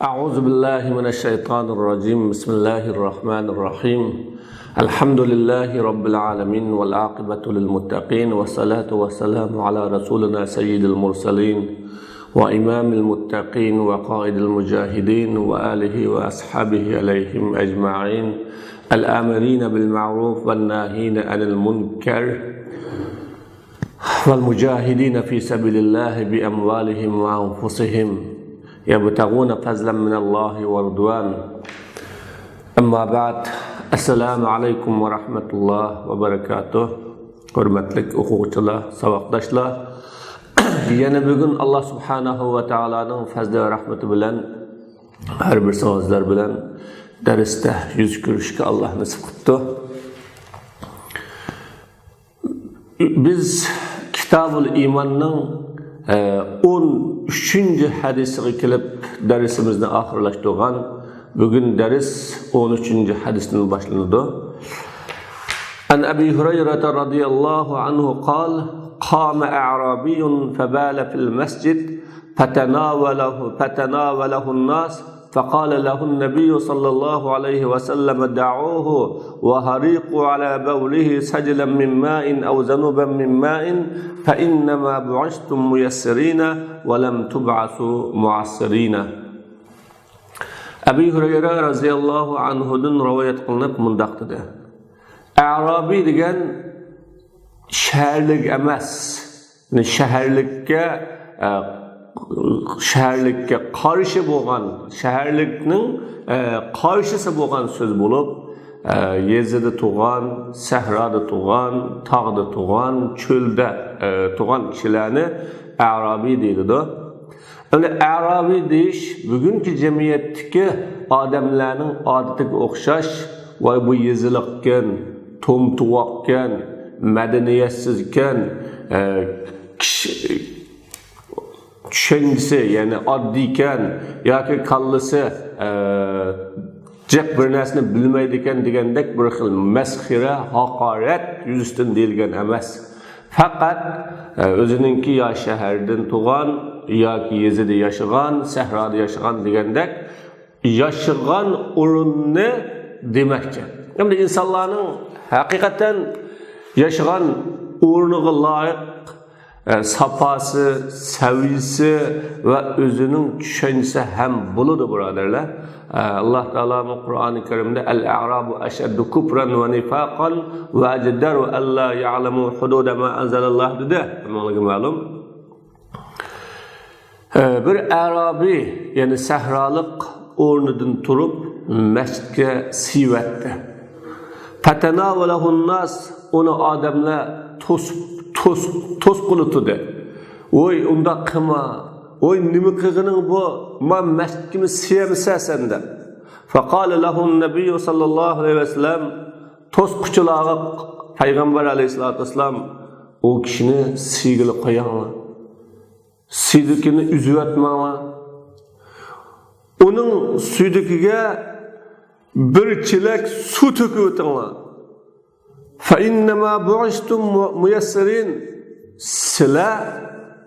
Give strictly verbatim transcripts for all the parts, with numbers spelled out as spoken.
أعوذ بالله من الشيطان الرجيم. بسم الله الرحمن الرحيم. الحمد لله رب العالمين، والعاقبة للمتقين، والصلاة والسلام على رسولنا سيد المرسلين وإمام المتقين وقائد المجاهدين وآله وأصحابه عليهم أجمعين، الآمرين بالمعروف والناهين عن المنكر، والمجاهدين في سبيل الله بأموالهم وأنفسهم يبتغون فضلا من الله ورضوانا. أما بعد. السلام عليكم ورحمة الله وبركاته. ھۆرمەتلىك ئوقۇغۇچىلار، ساۋاقداشلار، يەنە بۈگۈن ئاللا سۇبھانەھۇ ۋە تائالانىڭ پەزلى ۋە رەھمىتى بىلەن ھەر بىرسىڭىزلەر بىلەن دەرستە يۈز كۆرۈشۈشكە ئاللا نېسىپ قىپتۇ. بىز كىتابۇل ئىماننىڭ، ئە، ئون ئۈچىنچى ھەدىسىگە كېلىپ دەرسىمىزنى ئاخىرلاشتۇرغان. بۈگۈن دەرس ئون ئۈچىنچى ھەدىستىن باشلىنىدۇ. عن أبي هريرة رضي الله عنه قال: قام أعرابي فبال في المسجد فتناوله، فتناوله الناس، فقال له النبي صلى الله عليه وسلم: دعوه وهريقوا على بوله سجلا من ماء أو ذنوبا من ماء، فإنما بعثتم ميسرين ولم تبعثوا معسرين. ئەبۇ ھۇرەيرە رەزىياللاھۇ ئەنھۇدىن رىۋايەت قىلىنىپ مۇنداق دېدى: ئەرابىي دېگەن شەھەرلىك ئەمەس، يەنى شەھەرلىككە، ئە، شەھەرلىككە قارشى بولغان، شەھەرلىكنىڭ، ئە، قارشىسى بولغان سۆز بولۇپ، ئە، يېزىدا تۇغان، سەھرادا تۇغان، تاغدا تۇغان، چۆلدە، ئە، تۇغان كىشىلەرنى ئەرابىي دېيىلىدۇ. ئەمدى ئەرابىي دېيىش بۈگۈنكى جەمئىيەتتىكى ئادەملەرنىڭ ئادىتىگە ئوخشاش، ۋاي بۇ يېزىلىقكەن، تومتۇۋاقكەن، مەدەنىيەتسىزكەن، ئە، كىشى، چۈشەنچىسى، يەنى ئاددىيكەن ياكى كاللىسى، ئە، جىق بىر نەرسىنى بىلمەيدىكەن دېگەندەك بىر خىل مەسخىرە، ھاقارەت يۈزىسىدىن دېيىلگەن ئەمەس. پەقەت، ئە، ئۆزىنىڭكى يا شەھەردىن تۇغان ياكى يېزىدا ياشىغان، سەھرادا ياشىغان دېگەندەك ياشىغان ئورۇننى دېمەكچى. ئەمدى ئىنسانلارنىڭ ھەقىقەتەن ياشىغان ئورنىغا لايىق، ئە، ساپاسى، سەۋىيىسى ۋە ئۆزىنىڭ چۈشەنچىسى ھەم بولىدۇ، بۇرادەرلەر. ئە، ئاللا تائالامۇ قۇرئانى كەرىمدە: الأعراب أشد كفرا ونفاقا وأجدر ألا يعلموا حدود ما أنزل الله دېدى. ھەممىڭلارغا مەلۇم. ئە، بىر ئەرابىي، يەنى سەھرالىق ئورنىدىن تۇرۇپ مەسچىتكە سىيىۋەتتى. فتناوله الناس، ئۇنى ئادەملەر توس-، توس-، توسقۇلىتىدى. ۋوي، ئۇنداق قىلما. ۋوي، نېمە قىلغىنىڭ بۇ؟ ما مەسچىتكىمۇ سىيەمسەن سەن دەپ. فقال له النبي صلى الله عليه وسلم، توسقۇچىلارغا پەيغەمبەر ئەلەيھىسسالاتۇ ۋەسسالام، ئۇ كىشىنى سىيگىلى قويۇڭلار. سىيدىكىنى ئۈزۈۋەتمەڭلار. ئۇنىڭ سۈيدۈكىگە بىر چېلەك سۇ تۆكۈۋېتىڭلار. فإنما بعثتم ميسرين. سىلەر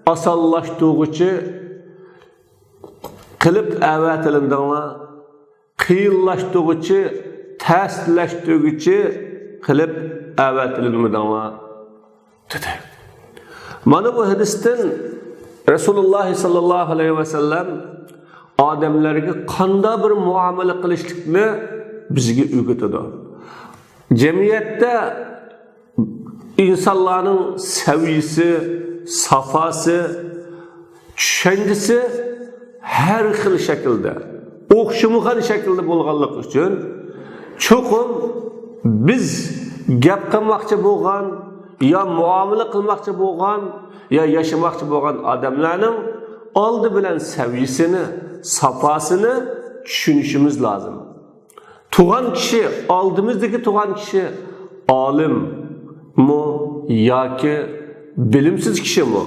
ئاسانلاشتۇرغۇچى قىلىپ ئەۋەتىلدىڭلار. قىيىنلاشتۇرغۇچى، تەسلەشتۈرگۈچى قىلىپ ئەۋەتىلمىدىڭلار، دېدى. مانا بۇ ھەدىستىن رەسۇلۇللاھ ساللاللاھۇ ئەلەيھى ۋەسەللەم ئادەملەرگە قانداق بىر مۇئامىلە قىلىشلىقنى بىزگە ئۆگىتىدۇ. جەمئىيەتتە ئىنسانلارنىڭ سەۋىيىسى، ساپاسى، چۈشەنچىسى ھەر خىل شەكىلدە، ئوخشىمىغان شەكىلدە بولغانلىقى ئۈچۈن، چوقۇم بىز گەپ قىلماقچى بولغان يا مۇئامىلە قىلماقچى بولغان يا ياشىماقچى بولغان ئادەملەرنىڭ ئالدى بىلەن سەۋىيىسىنى، ساپاسىنى چۈشىنىشىمىز لازىم. تۇغان كىشى، ئالدىمىزدىكى تۇغان كىشى ئالىممۇ ياكى بىلىمسىز كىشىمۇ؟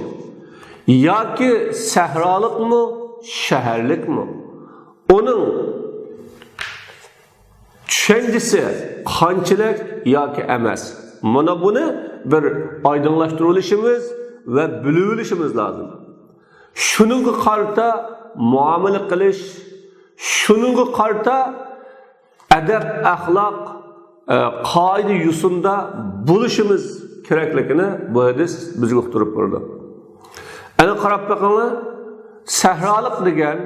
ياكى سەھرالىقمۇ، شەھەرلىكمۇ؟ ئۇنىڭ چۈشەنچىسى قانچىلىك ياكى ئەمەس؟ مانا بۇنى بىر ئايدىڭلاشتۇرۇۋېلىشىمىز ۋە بىلىۋېلىشىمىز لازىم. شۇنىڭغا قارىتا مۇئامىلە قىلىش، شۇنىڭغا قارىتا ئەدەپ-ئەخلاق، ئە، قائىدە-يوسۇندا بولۇشىمىز كېرەكلىكىنى بۇ ھەدىس بىزگە ئۇقتۇرۇپ بېرىدۇ. ئەنە قاراپ بېقىڭلار، سەھرالىق دېگەن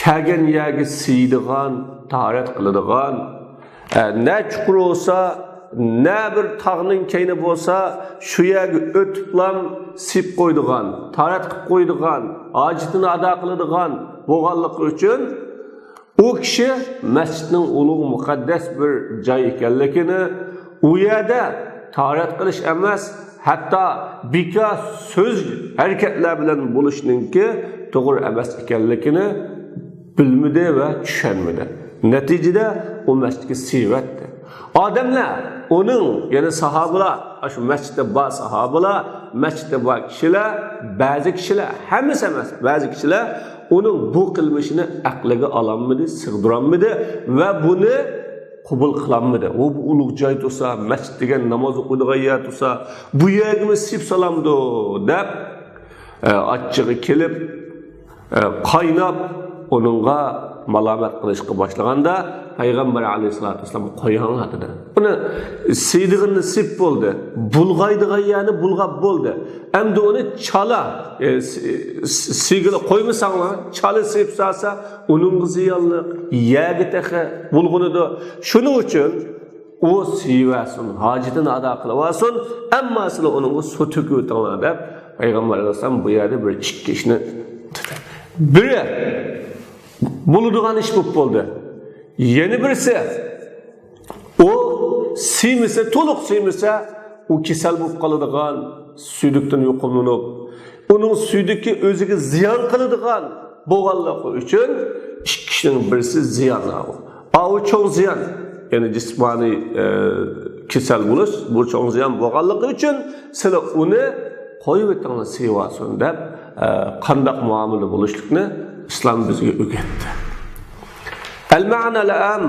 كەلگەن يەرگە سىيىدىغان، تاھارەت قىلىدىغان، ئە، نە چۇقۇر بولسا، نە بىر تاغنىڭ كەينى بولسا، شۇ يەرگە ئۆتۈپلام سىيىپ قويىدىغان، تاھارەت قىلىپ قويىدىغان، ھاجىتىنى ئادا قىلىدىغان بولغانلىقى ئۈچۈن، ئۇ كىشى مەسچىتنىڭ ئۇلۇغ مۇقەددەس بىر جاي ئىكەنلىكىنى، ئۇ يەردە تاھارەت قىلىش ئەمەس، ھەتتا بىكار سۆز، ھەرىكەتلەر بىلەن بولۇشنىڭكى توغرا ئەمەس ئىكەنلىكىنى بىلمىدى ۋە چۈشەنمىدى. نەتىجىدە ئۇ مەسچىتكە سىيىۋەتتى. ئادەملەر ئۇنىڭ، يەنى ساھابىلار، ئاشۇ مەسچىتتە بار ساھابىلار، مەسچىتتە بار كىشىلەر، بەزى كىشىلەر، ھەممىسى ئەمەس، بەزى كىشىلەر ئۇنىڭ بۇ قىلمىشىنى ئەقلىگە ئالالمىدى، سىغدۇرالمىدى ۋە بۇنى قوبۇل قىلالمىدى. ئۇ بۇ ئۇلۇغ جاي تۇرسا، مەسچىت دېگەن ناماز ئوقۇيدىغان يەر تۇرسا، بۇ يەرگىمۇ سىيىپ سالامدۇ دەپ، ئە، ئاچچىقى كېلىپ، ئە، قايناپ، ئۇنىڭغا مالامەت قىلىشقا باشلىغاندا، پەيغەمبەر ئەلەيھىسسالاتۇ ۋەسسالام، «قويۇڭلار» دېدى. ئۇنى سىيىدىغىنىنى سىيىپ بولدى، بۇلغايدىغان يەرنى بۇلغاپ بولدى. ئەمدى ئۇنى چالا، ئە، سى-، سى-، سىيگىلى قويمىساڭلار، چالا سىيىپ سالسا، ئۇنىڭغا زىيانلىق، يەرگە تېخى بۇلغىنىدۇ. شۇنىڭ ئۈچۈن ئۇ سىيىۋەرسۇن، ھاجىتىنى ئادا قىلىۋالسۇن، ئەمما سىلەر ئۇنىڭغا سۇ تۆكۈۋېتىڭلار دەپ پەيغەمبەر ئەلەيھىسسالام بۇ يەردە بىر ئىككى ئىشنى، بىرى بولىدىغان ئىش بولۇپ بولدى. يەنە بىرسى، ئۇ سىيمىسە، تولۇق سىيمىسە، ئۇ كېسەل بولۇپ قالىدىغان، سۈيدۈكتىن يۇقۇملىنىپ، ئۇنىڭ سۈيدۈكى ئۆزىگە زىيان قىلىدىغان بولغانلىقى ئۈچۈن ئىككى ئىشنىڭ بىرسى زىيان. ئاۋۇ، ئاۋۇ چوڭ زىيان، يەنى جىسمانىي، ئە، كېسەل بولۇش، بۇ چوڭ زىيان بولغانلىقى ئۈچۈن سىلەر ئۇنى قويۇۋېتىڭلار، سىيىۋالسۇن دەپ، ئە، قانداق مۇئامىلىدە بولۇشلۇقنى ئىسلام بىزگە ئۆگەتتى. ئەل مەنەل ئام،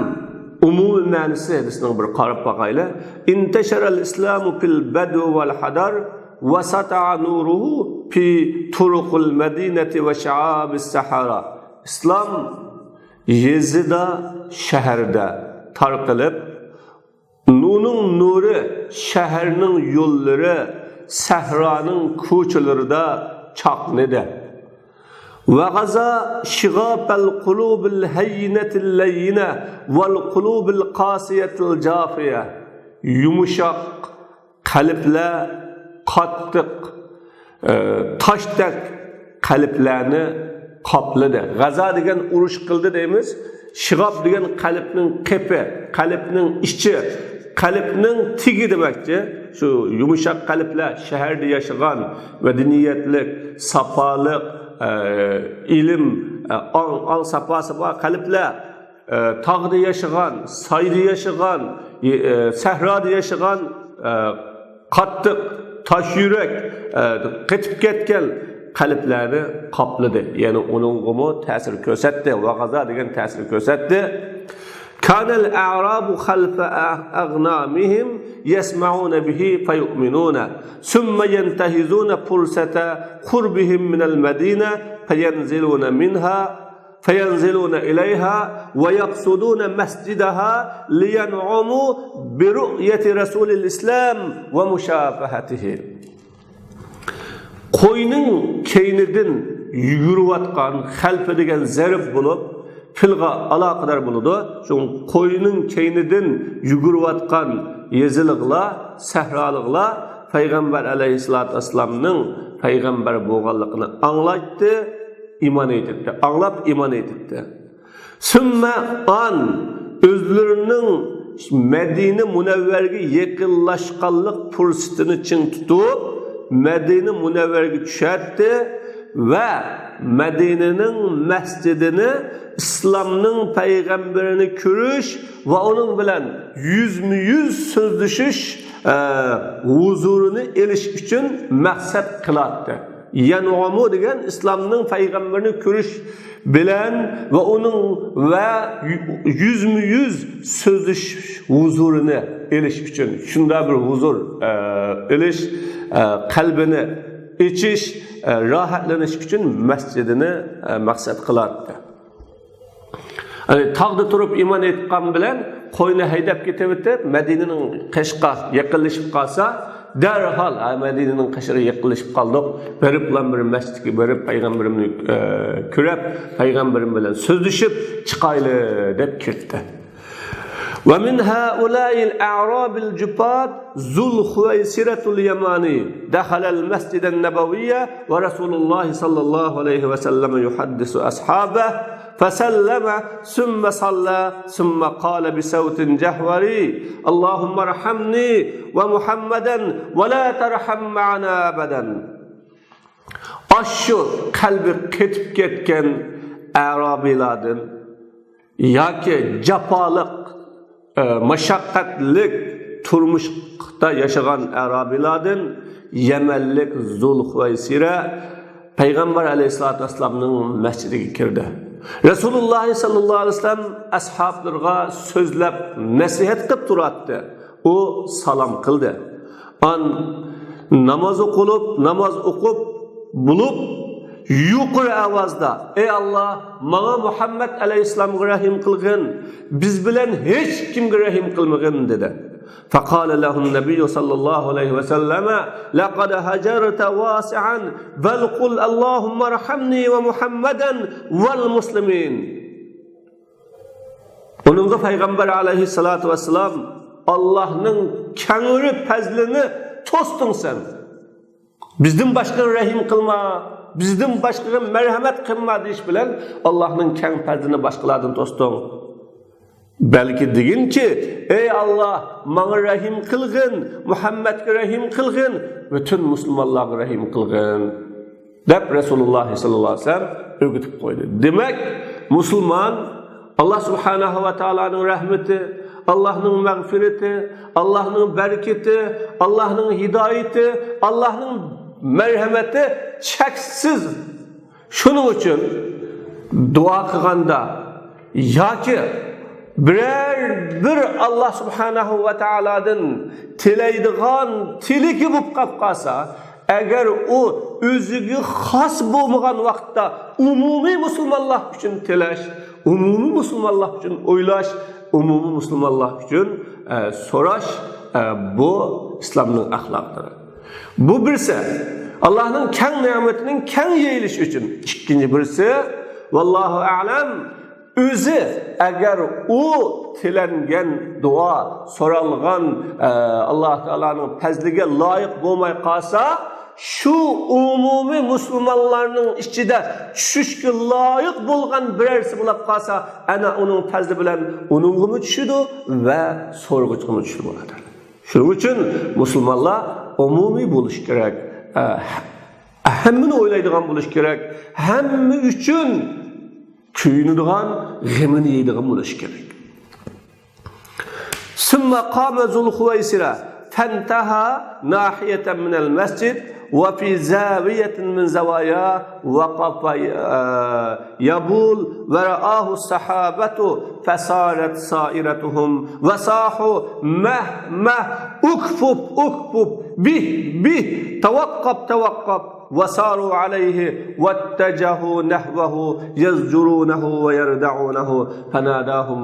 ئومۇمىي مەنىسى ھەدىسنىڭ بىر قاراپ باقايلى. انتشر الإسلام في البدو والحضر وسطع نوره في طرق المدينة وشعاب الصحراء. ئىسلام يېزىدا، شەھەردە تارقىلىپ، ئۇنىڭ نۇرى شەھەرنىڭ يوللىرى، سەھرانىڭ كوچىلىرىدا چاقنىدى. وغزا شغاف القلوب الهينة اللينة والقلوب القاسية الجافية. يۇمشاق قەلبلەر قاتتىق، ئە، تاشتەك قەلبلەرنى قاپلىدى. غەزا دېگەن ئۇرۇش قىلدى دەيمىز. شىغاپ دېگەن قەلبنىڭ قېپى، قەلبنىڭ ئىچى، قەلبنىڭ تېگى دېمەكچى. شۇ يۇمشاق قەلبلەر، شەھەردە ياشىغان، مەدەنىيەتلىك، ساپالىق، ئە، ئىلىم، ئە، ئاڭ، ئاڭ ساپاسى بار قەلبلەر، ئە، تاغدا ياشىغان، سايدا ياشىغان، ئە، سەھرادا ياشىغان، ئە، قاتتىق، تاش يۈرەك، ئە، قېتىپ كەتكەن قەلبلەرنى قاپلىدى. يەنى ئۇنىڭغىمۇ تەسىر كۆرسەتتى. ۋەغازا دېگەن تەسىر كۆرسەتتى. كان الأعراب خلف أغنامهم يسمعون به فيؤمنون، ثم ينتهزون فرصة قربهم من المدينة فينزلون منها، فينزلون إليها ويقصدون مسجدها لينعموا برؤية رسول الإسلام ومشافهته. قوينىڭ كەينىدىن يۈگۈرۈۋاتقان، خەلپە دېگەن زەرب بولۇپ، پىلغا ئالاقىدار بولىدۇ. شۇڭا قوينىڭ كەينىدىن يۈگۈرۈۋاتقان يېزىلىقلار، سەھرالىقلار پەيغەمبەر ئەلەيھىسسالاتۇ ۋەسسالامنىڭ پەيغەمبەر بولغانلىقىنى ئاڭلايتتى، ئىمان ئېيتىپتۇ. ئاڭلاپ ئىمان ئېيتىپتۇ. سۈممە ئان، ئۆزلىرىنىڭ مەدىنە مۇنەۋۋەرگە يېقىنلاشقانلىق پۇرسىتىنى چىڭ تۇتۇپ، مەدىنە مۇنەۋۋەرگە چۈشەتتى ۋە مەدىنىنىڭ مەسچىدىنى ئىسلامنىڭ پەيغەمبىرىنى كۆرۈش ۋە ئۇنىڭ بىلەن يۈزمۇ يۈز سۆزلىشىش، ئە، ھۇزۇرىنى ئېلىش ئۈچۈن مەقسەت قىلاتتى. يەنئۇمۇ دېگەن ئىسلامنىڭ پەيغەمبىرىنى كۆرۈش بىلەن ۋە ئۇنىڭ ۋە يۈزمۇ يۈز سۆزلىشىش ھۇزۇرىنى ئېلىش ئۈچۈن، شۇنداق بىر ھۇزۇر، ئە، ئېلىش، ئە، قەلبىنى ئېچىش، ئە، راھەتلىنىش ئۈچۈن مەسچىدىنى، ئە، مەقسەت قىلاتتى. يەنى تاغدا تۇرۇپ ئىمان ئېيتقان بىلەن قوينى ھەيدەپ كېتىۋېتىپ، مەدىنىنىڭ قېشىغا يېقىنلىشىپ قالسا، دەرھال، ھە، مەدىنىنىڭ قېشىغا يېقىنلىشىپ قالدۇق، بېرىپلا بىر مەسچىتكە بېرىپ، پەيغەمبىرىمنى، ئە، كۆرۈپ، پەيغەمبىرىم بىلەن سۆزلىشىپ چىقايلى، دەپ كىردى. ومن هؤلاء الأعراب الجفاة ذو الخويصرة اليماني دخل المسجد النبوي ورسول الله صلى الله عليه وسلم يحدث أصحابه فسلم ثم صلى ثم قال بصوت جهوري: اللهم ارحمني ومحمدا ولا ترحم معنا أبدا. ئاشۇ قەلبى قېتىپ كەتكەن ئەرابىيلاردىن ياكى جاپالىق، ئە، مۇشەققەتلىك تۇرمۇشتا ياشىغان ئەرابىيلاردىن يەمەنلىك زۇل خۇۋەيسىرە پەيغەمبەر ئەلەيھىسسالاتۇ ۋەسسالامنىڭ مەسچىتىگە كىردى. رەسۇلۇللاھ ساللاللاھۇ ئەلەيھى ۋەسەللەم ئەسھابلىرىغا سۆزلەپ، نەسىھەت قىلىپ تۇراتتى. ئۇ سالام قىلدى. ئان ناماز ئوقۇلۇپ، ناماز ئوقۇپ بولۇپ، يۇقىرى ئاۋازدا: «ئەي ئاللاھ، ماڭا مۇھەممەد ئەلەيھىسسالامغا رەھىم قىلغىن، بىز بىلەن ھېچ كىمگە رەھىم قىلمىغىن» دېدى. فقال له النبي صلى الله عليه وسلم: لقد هجرت واسعا، بل قل اللهم ارحمني ومحمدا والمسلمين. ئۇنىڭغا پەيغەمبەر ئەلەيھىسسالاتۇ ۋەسسالام: «ئاللاھنىڭ كەڭرى پەزلىنى توستۇڭ سەن. بىزدىن باشقىغا رەھىم قىلما، بىزدىن باشقىغا مەرھەمەت قىلما» دېيىش بىلەن، «ئاللاھنىڭ كەڭ پەزلىنى باشقىلاردىن توستۇڭ. بەلكى دېگىنكى، ئەي ئاللاھ، ماڭا رەھىم قىلغىن، مۇھەممەدكە رەھىم قىلغىن، پۈتۈن مۇسۇلمانلارغا رەھىم قىلغىن» دەپ، رەسۇلۇللاھ ساللاللاھۇ ئەلەيھى ۋەسەللەم ئۆگىتىپ قويدى. دېمەك، مۇسۇلمان ئاللاھ سۇبھانەھۇ ۋە تائالانىڭ رەھمىتى، ئاللاھنىڭ مەغپىرىتى، ئاللاھنىڭ بەرىكىتى، ئاللاھنىڭ ھىدايىتى، ئاللاھنىڭ مەرھەمىتى چەكسىز. شۇنىڭ ئۈچۈن دۇئا قىلغاندا ياكى بىرەر بىر ئاللاھ سۇبھانەھۇ ۋە تائالادىن تىلەيدىغان تىلىكى بولۇپ قاپ قالسا، ئەگەر ئۇ ئۆزىگە خاس بولمىغان ۋاقىتتا ئومۇمىي مۇسۇلمانلار ئۈچۈن تىلەش، ئومۇمىي مۇسۇلمانلار ئۈچۈن ئويلاش، ئومۇمىي مۇسۇلمانلار ئۈچۈن، ئە، سوراش، ئە، بۇ ئىسلامنىڭ ئەخلاقلىرى. بۇ بىرسى، ئاللاھنىڭ كەڭ نېمىتىنىڭ كەڭ يېيىلىشى ئۈچۈن. ئىككىنچى بىرسى، ۋاللاھۇ ئەلەم، ئۆزى ئەگەر ئۇ تىلەنگەن دۇئا، سورالغان، ئە، ئاللاھ تائالانىڭ پەزلىگە لايىق بولماي قالسا، شۇ ئومۇمىي مۇسۇلمانلارنىڭ ئىچىدە چۈشۈشكە لايىق بولغان بىرەرسى بولۇپ قالسا، ئەنە ئۇنىڭ پەزلى بىلەن ئۇنىڭغىمۇ چۈشىدۇ ۋە سورىغۇچىغىمۇ چۈشىدۇ، بۇرادەر. شۇنىڭ ئۈچۈن مۇسۇلمانلار ئومۇمىي بولۇشى كېرەك. ئە، ھەممىنى ئويلايدىغان بولۇشى كېرەك. ھەممە ئۈچۈن كۆيۈنىدىغان، غېمىنى يەيدىغان بولۇشى كېرەك. ثم قام ذو الخويصرة فانتهى ناحية من المسجد وفي زاوية من زواياه وقف، آه، يبول ورآه الصحابة فصارت سائرتهم وصاحوا: مه، مه، اكفف، اكفف، به، به، توقف، توقف. وصاروا عليه واتجهوا نحوه يزجرونه ويردعونه، فناداهم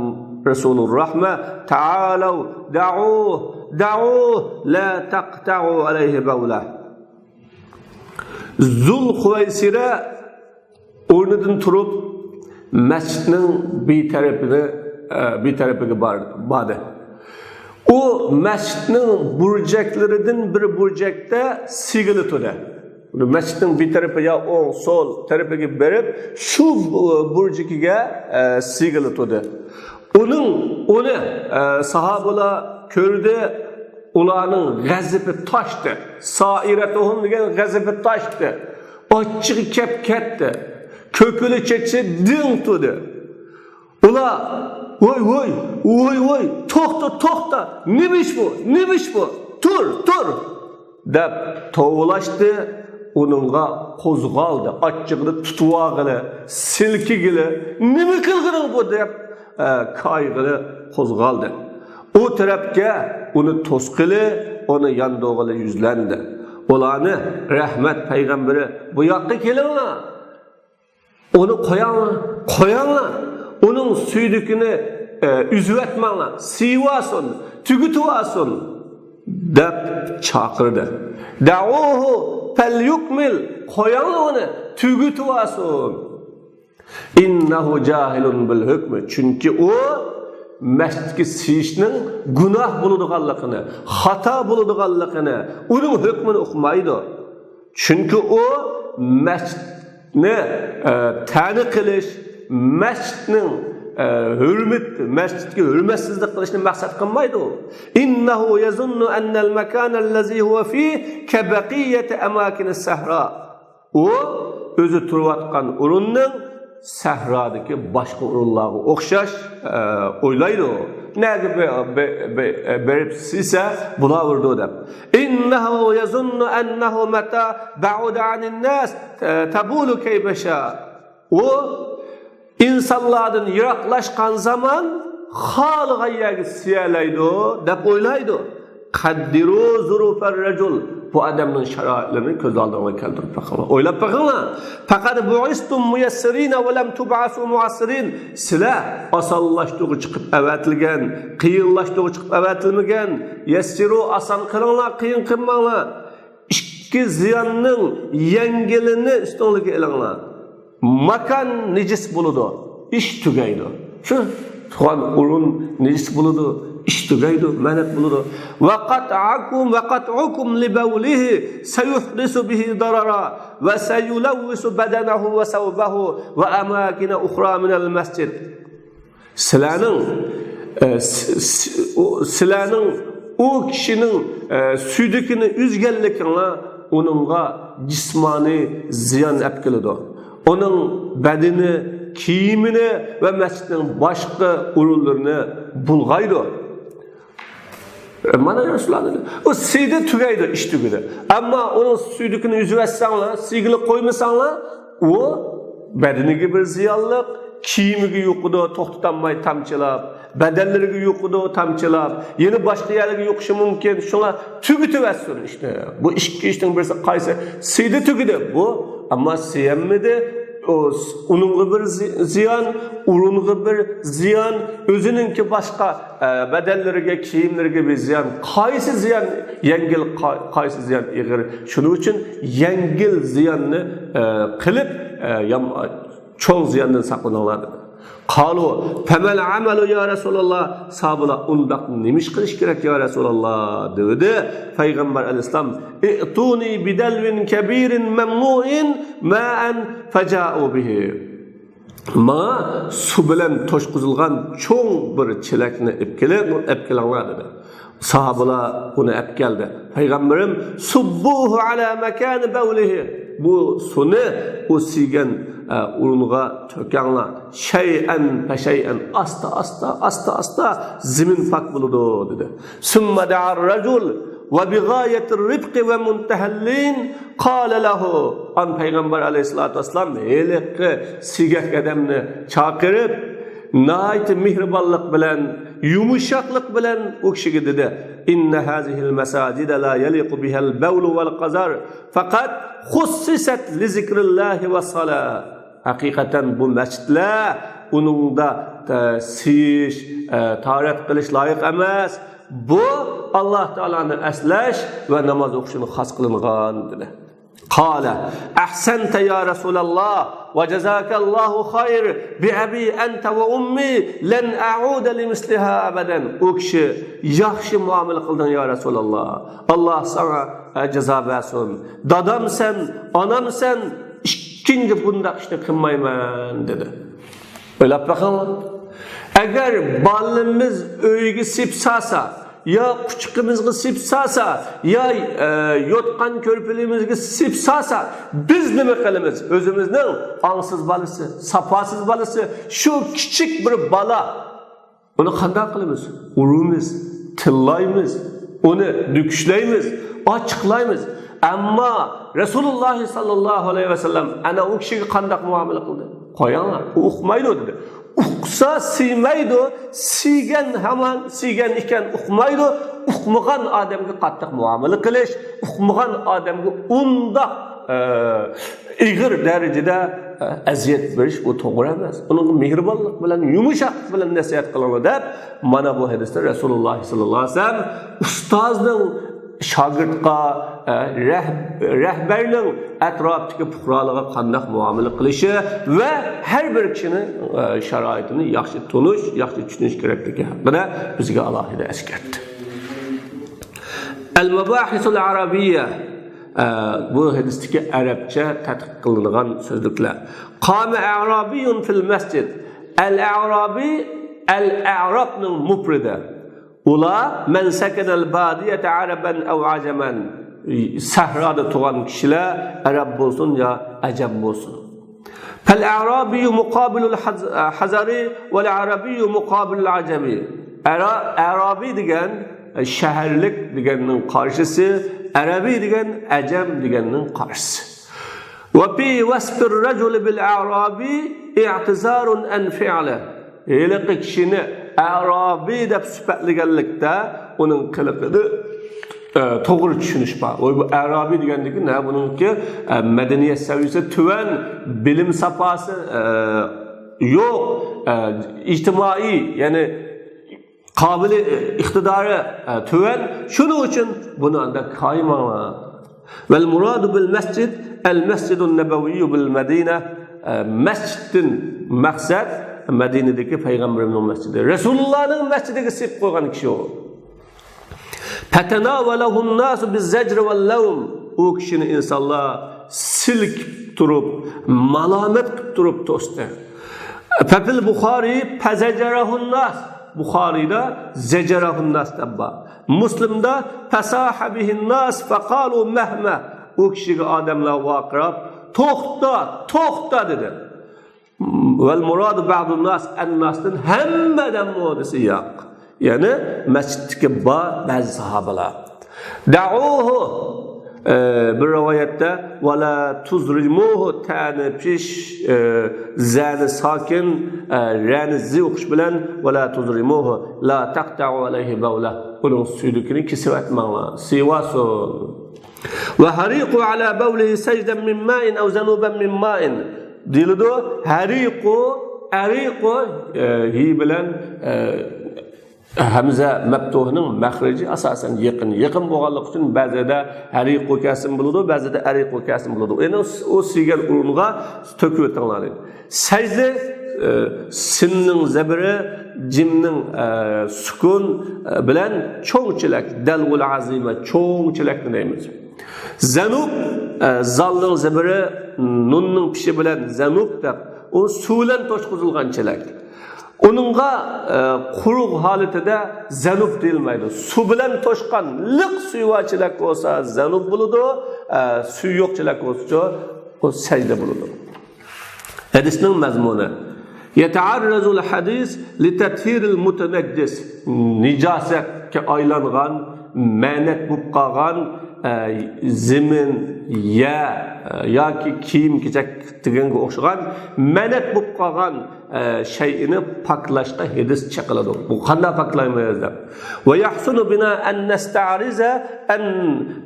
رسول الرحمة: تعالوا، دعوه، دعوه، لا تقطعوا عليه بوله. زۇل خۇۋەيسىرە ئورنىدىن تۇرۇپ، مەسچىتنىڭ بىر تەرىپىنى، ئە، بىر تەرىپىگە بار-، باردى. ئۇ مەسچىتنىڭ بۇرجەكلىرىدىن بىر بۇرجەكتە سىگىلى تۇردى. مەسچىتنىڭ بىر تەرىپى يا ئوڭ، سول تەرىپىگە بېرىپ، شۇ بۇ-، بۇرجىكىگە، ئە، سىگىلى تۇردى. ئۇنىڭ، ئۇنى، ئە، ساھابىلار كۆردى، ئۇلارنىڭ غەزىپى تاشتى. سائىرەتۇھۇم دېگەن غەزىپى تاشتى. ئاچچىقى كەپ كەتتى. كۆكۈلى چېچى دىڭ تۇردى. ئۇلار: «ۋاي، ۋاي، ۋاي، ۋاي، توختا، توختا، نېمە ئىش بۇ، نېمە ئىش بۇ؟ تۇر، تۇر!» دەپ توۋلاشتى. ئۇنىڭغا قوزغالدى. ئاچچىقىنى تۇتۇۋالغىلى، سىلكىگىلى، «نېمە قىلغىنىڭ بۇ؟» دەپ، ئە، كايغىلى قوزغالدى. ئۇ تەرەپكە ئۇنى توسقىلى، ئۇنى ياندۇرغىلى يۈزلەندى. ئۇلارنى رەھمەت پەيغەمبىرى: «بۇ ياققا كېلىڭلار! ئۇنى قوياڭلار، قوياڭلار! ئۇ ئۇنىڭ سۈيدۈكىنى، ئە، ئۈزۈۋەتمەڭلار، سىيىۋالسۇن، تۈگىتىۋالسۇن دەپ چاقىردى. دەئۇھۇ فەليۇكمىل، قويۇڭلار ئۇنى، تۈگىتىۋالسۇن. ئىننەھۇ جاھىلۇن بىل ھۆكمى، چۈنكى ئۇ مەسچىتكە سىيىشنىڭ گۇناھ بولىدىغانلىقىنى، خاتا بولىدىغانلىقىنى، ئۇنىڭ ھۆكمىنى ئۇقمايدۇ. چۈنكى ئۇ مەسچىتنى، ئە، تەنە قىلىش، مەسچىتنىڭ، ئە، ھۆرمەت، مەسچىتكە ھۆرمەتسىزلىك قىلىشنى مەقسەت قىلمايدۇ. ئىننەھۇ يەزۇننۇ ئەننەل ماكانەللەزى ھۇۋە فىھ كەبەقىيەتى ئەماكىنىس سەھرا. ئۇ ئۆزى تۇرۇۋاتقان ئورۇننىڭ سەھرادىكى باشقا ئورۇنلارغا ئوخشاش، ئە، ئويلايدۇ. نەگە بە-، بە-، بە-، بېرىپ سىيسە بولاۋېرىدۇ دەپ. ئىننەھۇ يەزۇننۇ ئەننەھۇ مەتە بەئۇدە ئەنىنناس تەبۇلۇ كەيفەشا. ئۇ ئىنسانلاردىن يىراقلاشقان زامان خالىغان يەرگە سىيەلەيدۇ دەپ ئويلايدۇ. قەددىرۇ زۇرۇفەر رەجۇل. بۇ ئادەمنىڭ شارائىتلىرىنى كۆز ئالدىڭلارغا كەلتۈرۈپ بېقىڭلار. ئويلاپ بېقىڭلار. پەقەت بۇئىستۇم مۇيەسسىرىنە ۋە لەم تۇبئەسۇ مۇئەسسىرىن. سىلەر ئاسانلاشتۇرغۇچى قىلىپ ئەۋەتىلگەن، قىيىنلاشتۇرغۇچى قىلىپ ئەۋەتىلمىگەن. يەسسىرۇ، ئاسان قىلىڭلار، قىيىن قىلماڭلار. ئىككى زىياننىڭ يەڭگىلىنى ئۈستۈڭلۈككە ئېلىڭلار. ماكان نىجىس بولىدۇ، ئىش تۈگەيدۇ. شۇ تۇغان ئورۇن نىجىس بولىدۇ، ئىش تۈگەيدۇ، مەنەت بولىدۇ. ۋەقەتئەكۇم، ۋەقەتئۇكۇم لىبەۋلىھى سەيۇھدىسۇ بىھى دارارا ۋە سەيۇلەۋۋىسۇ بەدەنەھۇ ۋە سەۋبەھۇ ۋە ئەماكىنە ئۇخرا مىنەل مەسجىد. سىلەرنىڭ، ئە، س-، س-، ئۇ، سىلەرنىڭ ئۇ كىشىنىڭ، ئە، سۈيدۈكىنى ئۈزگەنلىكىڭلار ئۇنىڭغا جىسمانىي زىيان ئەپ كېلىدۇ. ئۇنىڭ بەدىنى، كىيىمىنى ۋە مەسچىتنىڭ باشقا ئورۇنلىرىنى بۇلغايدۇ. مانا يا رەسۇلاللا دېدى. ئۇ سىيدى تۈگەيدۇ، ئىش تۈگىدى. ئەمما ئۇنىڭ سۈيدۈكىنى ئۈزۈۋەتسەڭلار، سىيگىلى قويمىساڭلار، ئۇ بەدىنىگە بىر زىيانلىق، كىيىمىگە يۇقىدۇ، توختىتالماي تامچىلاپ، بەدەنلىرىگە يۇقىدۇ، تامچىلاپ، يەنە باشقا يەرلەرگە يۇقۇشى مۇمكىن. شۇڭا تۈگىتىۋەتسۇن ئىشنى. بۇ ئىككى ئىشنىڭ بىرسى قايسى؟ سىيدى تۈگىدى بۇ، ئەمما سىيەلمىدى. ئۇ، ئۇنىڭغا بىر زى-، زىيان، ئورۇنغا بىر زىيان، ئۆزىنىڭكى باشقا، ئە، بەدەنلىرىگە، كىيىملىرىگە بىر زىيان. قايسى زىيان يەڭگىل، قا-، قايسى زىيان ئېغىر؟ شۇنىڭ ئۈچۈن يەڭگىل زىياننى، ئە، قىلىپ، ئە، يام-، چوڭ زىياندىن ساقلىنىڭلار دېدى. قالۇ، فەمەل ئەمەلۇ يا رەسۇلاللا؟ ساھابىلار، ئۇنداق نېمە ئىش قىلىش كېرەك يا رەسۇلاللا؟ دېدى. پەيغەمبەر ئەلەيھىسسالام، ئىئتۇنى بىدەلۋىن كەبىرىن مەملۇئىن مائەن فەجائۇ بىھى. ماڭا سۇ بىلەن توشقۇزۇلغان چوڭ بىر چېلەكنى ئېلىپ كېلىڭ، ئېلىپ كېلىڭلار دېدى. ساھابىلار ئۇنى ئەپ كەلدى. پەيغەمبىرىم، سۇببۇھۇ ئەلا مەكانى بەۋلىھى. بۇ سۇنى ئۇ سىيگەن، ئە، ئورۇنغا تۆكەڭلار. شەيئەن پەشەيئەن، ئاستا، ئاستا، ئاستا، ئاستا زېمىن پاك بولىدۇ دېدى. سۇممە دەئەر رەجۇل ۋە بىغايەتىر رىفقى ۋە مۇنتەھەللىن قالە لەھۇ. ئان پەيغەمبەر ئەلەيھىسسالاتۇ ۋەسسالام ھېلىقى سىيگەك ئادەمنى چاقىرىپ، ناھايىتى مېھرىبانلىق بىلەن، يۇمشاقلىق بىلەن ئۇ كىشىگە دېدى، ئىننە ھازىھىل مەساجىدە لا يەلىقۇ بىھەل بەۋلۇ ۋەل قەزار، فەقەت خۇسسىسەت لىزىكرىللاھى ۋەسسالا. ھەقىقەتەن بۇ مەسچىتلەر ئۇنىڭدا، ئە، سىيىش، ئە، تاھارەت قىلىش لايىق ئەمەس. بۇ ئاللاھ تائالانى ئەسلەش ۋە ناماز ئوقۇشىنى خاس قىلىنغان دېدى. قالە، ئەھسەنتە يا رەسۇلاللاھ ۋە جازاكەللاھۇ خەير، بىئەبى ئەنتە ۋە ئۇممى لەن ئەئۇدە لىمىسلىھا ئەبەدەن. ئۇ كىشى، ياخشى مۇئامىلە قىلدىڭ يا رەسۇلاللاھ. ئاللاھ ساڭا، ئە، جازا بەرسۇن. دادامسەن، ئانامسەن، ئىككىنچى بۇنداق ئىشنى قىلمايمەن دېدى. ئويلاپ بېقىڭلار. ئەگەر بالىمىز ئۆيگە سېپسالسا، يا قۇچىقىمىزغا سېپسالسا، يا، ئە، يوتقان كۆرپىلىرىمىزگە سېپسالسا، بىز نېمە قىلىمىز؟ ئۆزىمىزنىڭ ئاڭسىز بالىسى، ساپاسىز بالىسى، شۇ كىچىك بىر بالا. ئۇنى قانداق قىلىمىز؟ ئۇرىمىز، تىللايمىز، ئۇنى دۈكۈشلەيمىز، ئاچچىقلايمىز. ئەمما رەسۇلۇللاھ ساللاللاھۇ ئەلەيھى ۋەسەللەم ئەنە ئۇ كىشىگە قانداق مۇئامىلە قىلدى؟ قويۇڭلار، ئۇ ئۇقمايدۇ دېدى. ئۇقسا سىيمەيدۇ، سىيگەن ھامان سىيگەن ئىكەن ئۇقمايدۇ، ئۇقمىغان ئادەمگە قاتتىق مۇئامىلە قىلىش، ئۇقمىغان ئادەمگە ئۇنداق ئە، ئېغىر دەرىجىدە، ئە، ئەزىيەت بېرىش، بۇ توغرا ئەمەس. ئۇنىڭغا مېھرىبانلىق بىلەن، يۇمشاقلىق بىلەن نەسىھەت قىلىڭلار دەپ، مانا بۇ ھەدىستە رەسۇلۇللاھ ساللاللاھۇ ئەلەيھى ۋەسەللەم ئۇستازنىڭ شاگىرتقا، ئە، رەھ-، رەھبەرنىڭ ئەتراپتىكى پۇقرالارغا قانداق مۇئامىلە قىلىشى ۋە ھەر بىر كىشىنىڭ، ئە، شارائىتىنى ياخشى تونۇش، ياخشى چۈشىنىش كېرەكلىكى ھەققىدە بىزگە ئالاھىدە ئەسكەرتتى. ئەل مەباھىسۇل ئەرەبىيە، ئە، بۇ ھەدىستىكى ئەرەبچە تەتقىق قىلىنغان سۆزلۈكلەر. قامە ئەرابىيۇن فىل مەسجىد. ئەل ئەرابىي، ئەل ئەرابنىڭ مۇپرىدى. ئۇلار مەن سەكەنەل بادىيەتە ئەرەبەن ئەۋ ئەجەمەن. سەھرادا تۇرغان كىشىلەر ئەرەب بولسۇن يا ئەجەم بولسۇن. فالأعرابي مقابل الحضري والعربي مقابل العجمي. ئەرا-، ئەرابىي دېگەن، ئە، شەھەرلىك دېگەننىڭ قارشىسى، ئەرەبىي دېگەن ئەجەم دېگەننىڭ قارشىسى. وفي وصف الرجل بالأعرابي اعتذار عن فعله. ھېلىقى كىشىنى ئەرابىي دەپ سۈپەتلىگەنلىكتە ئۇنىڭ قىلىقىدا، ئە، توغرا چۈشىنىش بار. ۋاي، بۇ ئەرابىي دېگەندىكىن، ھە، بۇنىڭكى، ئە، مەدەنىيەت سەۋىيەسى تۆۋەن، بىلىم ساپاسى، ئە، يوق، ئە، ئىجتىمائىي، يەنى قابىلى، ئىقتىدارى، ئە، تۆۋەن. شۇنىڭ ئۈچۈن بۇنى ئانداق كايىماڭلار. والمراد بالمسجد المسجد النبوي بالمدينة. ئە، مەسچىتتىن مەقسەت مەدىنىدىكى پەيغەمبىرىمنىڭ مەسچىتى. رەسۇلۇللانىڭ مەسچىتىگە سېلىپ قويغان كىشى ئۇ. فتناوله الناس بالزجر واللوم. ئۇ كىشىنى ئىنسانلار سىلكىپ تۇرۇپ، مالامەت قىلىپ تۇرۇپ توستى. ففي البخاري فزجره الناس. بۇخارىيدا زەجەرەھۇنناس دەپ بار. مۇسلىمدا فساح به الناس فقالوا مه مه. ئۇ كىشىگە ئادەملەر ۋارقىراپ، توختا، توختا دېدى. والمراد بعض الناس، ئەنناستىن ھەممە ئادەممۇ دېسە ياق. يەنى مەسچىتتىكى بار بەزى ساھابىلار. دعوه، ئە، بىر رىۋايەتتە، ولا تزرموه، تەنى پېش، ئە، زەنى ساكىن، ئە، رەنى زى ئوقۇش بىلەن، ولا تزرموه، لا تقطعوا عليه بوله، ئۇنىڭ سۈيدۈكىنى كېسىۋەتمەڭلار، سىۋاسۇن. وحريقوا على بوله سجلا من ماء أو ذنوبا من ماء دېيىلىدۇ. ھەرىقۇ، ئەرىقۇ، ئە، ھى بىلەن، ئە، ھەمزە مەپتۇھنىڭ مەخرىجى ئاساسەن يېقىن. يېقىن بولغانلىقى ئۈچۈن بەزىدە ھەرىقۇ كەلسىمۇ بولىدۇ، بەزىدە ئەرىقۇ كەلسىمۇ بولىدۇ. يەنى ئۇ سىيگەن ئورۇنغا تۆكۈۋېتىڭلار دەيدۇ. سەجدە، ئە، سىننىڭ زەبىرى، جىمنىڭ، ئە، سۈكۇن، ئە، بىلەن چوڭ چېلەك، دەلۋۇل ئەزىمە، چوڭ چېلەكنى دەيمىز. زەنۇب، ئە، زالنىڭ زەبىرى، نۇننىڭ پېشى بىلەن زەنۇب دەپ، ئۇ سۇ بىلەن توشقۇزۇلغان چېلەك. ئۇنىڭغا، ئە، قۇرۇق ھالىتىدە زەنۇب دېيىلمەيدۇ. سۇ بىلەن توشقان لىق سۈيى بار چېلەك بولسا زەنۇب بولىدۇ، ئە، سۈيى يوق چېلەك بولسىچۇ، ئۇ سەجدە بولىدۇ. ھەدىسنىڭ مەزمۇنى. يتعرض الحديث لتطهير المتنجس. نىجاسەتكە ئايلانغان، مەنەت بولۇپ قالغان، ئە، زېمىن، يەر، ئە، ياكى كىيىم-كېچەك دېگەنگە ئوخشىغان مەنەت بولۇپ قالغان، ئە، شەيئىنى پاكلاشقا ھەدىس چېقىلىدۇ. بۇ قانداق پاكلايمىز دەپ. ويحسن بنا أن نستعرض أن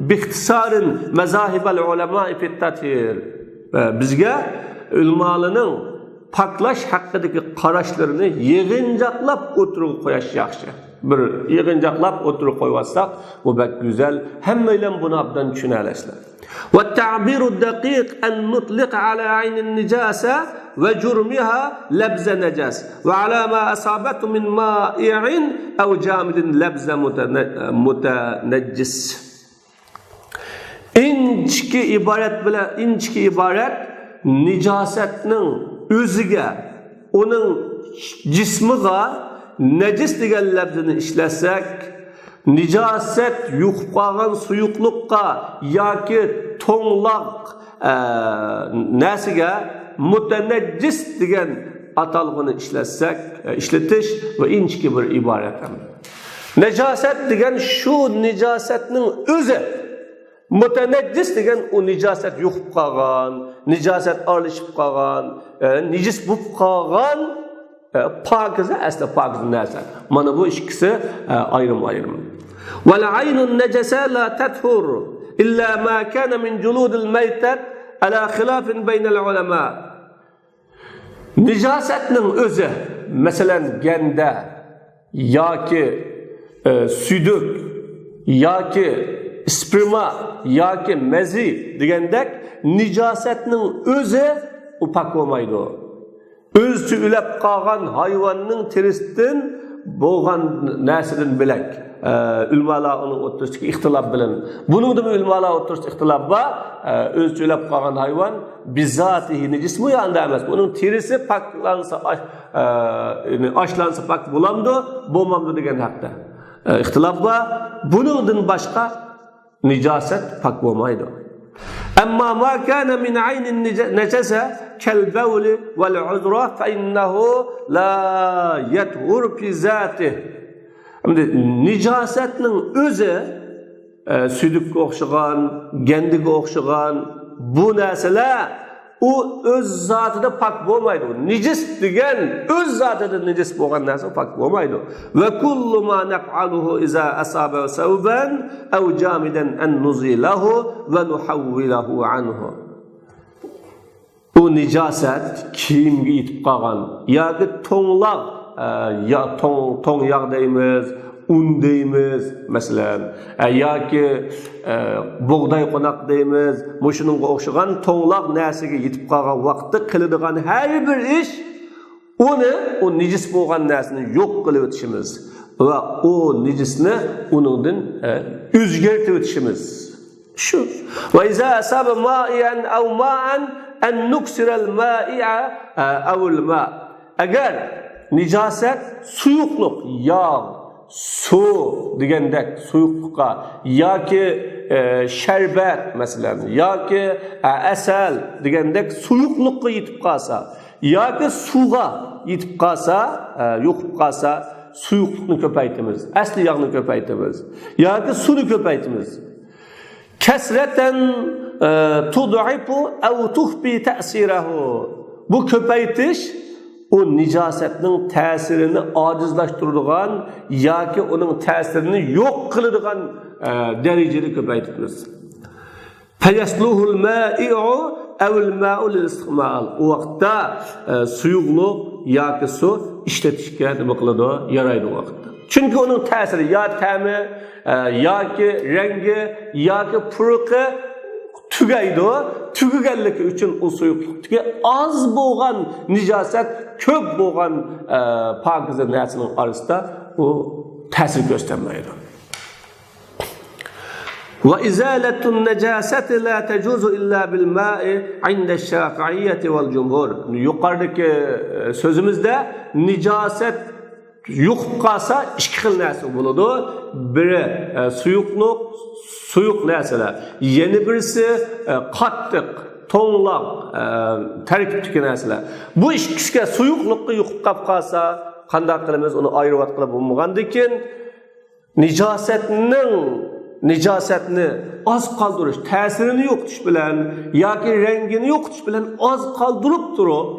باختصار مذاهب العلماء في التطهير. ئە، بىزگە ئۆلىمالىنىڭ پاكلاش ھەققىدىكى قاراشلىرىنى يىغىنچاقلاپ ئوتتۇرىغا قويۇش ياخشى. بىر يىغىنچاقلاپ ئوتتۇرىغا قويۇۋاتساق، بۇ بەك گۈزەل. ھەممەيلەن بۇنى ئوبدان چۈشىنەلەيسىلەر. والتعبير الدقيق أن نطلق على عين النجاسة وجرمها لفظ نجس، وعلى ما أصابته من مائع أو جامد لفظ متن-، متنجس. ئىنچىكە ئىبارەت بىلەن، ئىنچىكە ئىبارەت نىجاسەتنىڭ ئۆزىگە، ئۇنىڭ جىسمىغا نەجىس دېگەن لەپزىنى ئىشلەتسەك، نىجاسەت يۇقۇپ قالغان سۇيۇقلۇققا ياكى توڭلاق، ئە، نەرسىگە مۇتەنەججىس دېگەن ئاتالغۇنى ئىشلەتسەك، ئە، ئىشلىتىش بۇ ئىنچىكە بىر ئىبارەت. نەجاسەت دېگەن شۇ نىجاسەتنىڭ ئۆزى. مۇتەنەججىس دېگەن ئۇ نىجاسەت يۇقۇپ قالغان، نىجاسەت ئارىلىشىپ قالغان، ئە، نىجىس بولۇپ قالغان، ئە، پاكىزە، ئەسلى پاكىزە نەرسە. مانا بۇ ئىككىسى، ئە، ئايرىم-ئايرىم. والعين النجسة لا تطهر. إلا ما كان من جلود الميتة على خلاف بين العلماء. نىجاسەتنىڭ ئۆزى، مەسىلەن، گەندە ياكى، ئە، سۈيدۈك ياكى ئىسپېرما ياكى مەزى دېگەندەك نىجاسەتنىڭ ئۆزى ئۇ پاك بولمايدۇ. ئۆزىچە ئۆلۈپ قالغان ھايۋاننىڭ تېرىسىدىن بولغان نەرسىدىن بۆلەك، ئە، ئۆلىمالار ئۇنىڭ ئوتتۇرىسىدىكى ئىختىلاپ بىلەن، بۇنىڭدىمۇ ئۆلىمالار ئوتتۇرىسىدا ئىختىلاپ بار. ئە، ئۆزىچە ئۆلۈپ قالغان ھايۋان بىزاتىھى نىجىسمۇ يا ئەمەسمۇ؟ ئۇنىڭ تېرىسى پاكلانسا، ئاش-، ئە، يەنى ئاشلانسا پاك بولامدۇ، بولمامدۇ دېگەن ھەقتە، ئە، ئىختىلاپ بار. بۇنىڭدىن باشقا نىجاسەت پاك بولمايدۇ. أما ما كان من عين النجاسة كالبول والعذرة فإنه لا يطهر في ذاته. ئەمدى نىجاسەتنىڭ ئۆزى، ئە، سۈيدۈككە ئوخشىغان، گەندىگە ئوخشىغان بۇ نەرسىلەر ئۇ ئۆز زاتىدا پاك بولمايدۇ. نىجىس دېگەن ئۆز زاتىدا نىجىس بولغان نەرسە پاك بولمايدۇ. وكل ما نفعله إذا أصاب ثوبا أو جامدا أن نزيله ونحوله عنه. ئۇ نىجاسەت كىيىمگە يېتىپ قالغان ياكى توڭلاق، ئە، يا، توڭ، توڭ ياغ دەيمىز، ئۇن دەيمىز، مەسىلەن، ئە، ياكى، ئە، بۇغداي قوناق دەيمىز، مۇشۇنىڭغا ئوخشىغان توڭلاق نەرسىگە يېتىپ قالغان ۋاقىتتا قىلىدىغان ھەر بىر ئىش، ئۇنى، ئۇ نىجىس بولغان نەرسىنى يوق قىلىۋېتىشىمىز ۋە ئۇ نىجىسنى ئۇنىڭدىن، ئە، ئۆزگەرتىۋېتىشىمىز. شۇ. وإذا أصاب مائعا أو ماء أن نكسر المائع، ئە، أو الماء. ئەگەر نىجاسەت سۇيۇقلۇق، ياغ، سۇ دېگەندەك سۇيۇقلۇققا ياكى، ئە، شەربەت، مەسىلەن، ياكى، ئە، ئەسەل دېگەندەك سۇيۇقلۇققا يېتىپ قالسا ياكى سۇغا يېتىپ قالسا، ئە، يۇقۇپ قالسا، سۇيۇقلۇقنى كۆپەيتىمىز، ئەسلى ياغنى كۆپەيتىمىز ياكى سۇنى كۆپەيتىمىز. كثرة، ئە، تضعف أو تخفي تأثيره. بۇ كۆپەيتىش ئۇ نىجاسەتنىڭ تەسىرىنى ئاجىزلاشتۇرىدىغان ياكى ئۇنىڭ تەسىرىنى يوق قىلىدىغان، ئە، دەرىجىدە كۆپەيتىمىز. فيصلح المائع أو الماء للاستعمال. ئۇ ۋاقىتتا، ئە، سۇيۇقلۇق ياكى سۇ ئىشلىتىشكە نېمە قىلىدۇ؟ يارايدۇ ئۇ ۋاقىتتا. چۈنكى ئۇنىڭ تەسىرى يا تەمى، ئە، ياكى رەڭگى، ياكى پۇرىقى تۈگەيدۇ. تۈگىگەنلىكى ئۈچۈن ئۇ سۇيۇقلۇقتىكى ئاز بولغان نىجاسەت كۆپ بولغان، ئە، پاكىزە نەرسىنىڭ ئارىسىدا ئۇ تەسىر كۆرسىتەلمەيدۇ. وإزالة النجاسة لا تجوز إلا بالماء عند الشافعية والجمهور. يۇقىرىدىكى، ئە، سۆزىمىزدە نىجاسەت يۇقۇپ قالسا، ئىككى خىل نەرسە بولىدۇ. بىرى، ئە، سۇيۇقلۇق، سۇيۇق نەرسىلەر. يەنە بىرسى، ئە، قاتتىق، توڭلاق، ئە، تەركىبتىكى نەرسىلەر. بۇ ئىككىسىگە، سۇيۇقلۇققا يۇقۇپ قاپ قالسا، قانداق قىلىمىز؟ ئۇنى ئايرىۋاتقىلى بولمىغاندىكىن، نىجاسەتنىڭ، نىجاسەتنى ئاز قالدۇرۇش، تەسىرىنى يوقىتىش بىلەن ياكى رەڭگىنى يوقىتىش بىلەن ئاز قالدۇرۇپ تۇرۇپ،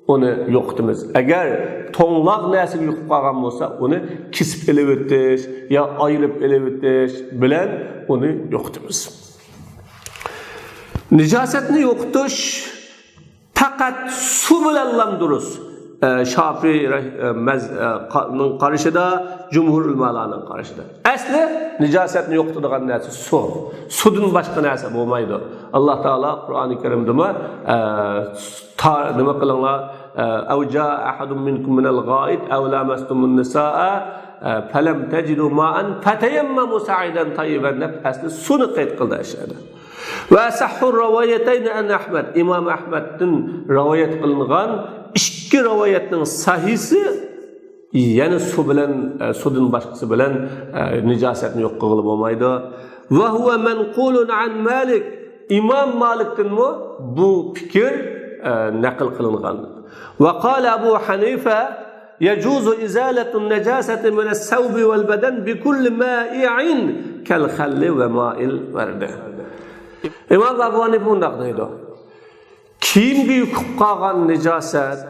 ئۇنى يوقىتىمىز. ئەگەر توڭلاق نەرسىگە يۇقۇپ قالغان بولسا، ئۇنى كېسىپ ئېلىۋېتىش يا ئايرىپ ئېلىۋېتىش بىلەن ئۇنى يوقىتىمىز. نىجاسەتنى يوقىتىش پەقەت سۇ بىلەنلا دۇرۇس. ئە، شافىئىي رەھ-، ئە، مەز-، ئە، قا-، نىڭ قارىشىدا، جۇمھۇر ئۆلىمالارنىڭ قارىشىدا. ئەسلى نىجاسەتنى يوقىتىدىغان نەرسە سۇ. سۇدىن باشقا نەرسە بولمايدۇ. ئاللا تائالا قۇرئانى كەرىمدىمۇ، ئە، تا-، نېمە قىلىڭلار، ئە، أو جاء أحد منكم من الغائط أو لامستم النساء، ئە، فلم تجدوا ماء فتيمموا صعيدا طيبا دەپ ئەسلى سۇنى قەيت قىلدى ئەشەدە. وأصح الروايتين عن أحمد. ئىمام ئەھمەدتىن رىۋايەت قىلىنغان ئىككى رىۋايەتنىڭ سەھىھسى يەنە سۇ بىلەن، ئە، سۇدىن باشقىسى بىلەن، ئە، نىجاسەتنى يوق قىلغىلى بولمايدۇ. وهو منقول عن مالك. ئىمام مالىكتىنمۇ بۇ پىكىر، ئە، نەقىل قىلىنغان. وقال أبو حنيفة يجوز إزالة النجاسة من الثوب والبدن بكل مائع كالخل وماء الورد. ئىمام ئەبۇ ھەنىفە مۇنداق دەيدۇ: كىيىمگە يۇقۇپ قالغان نىجاسەت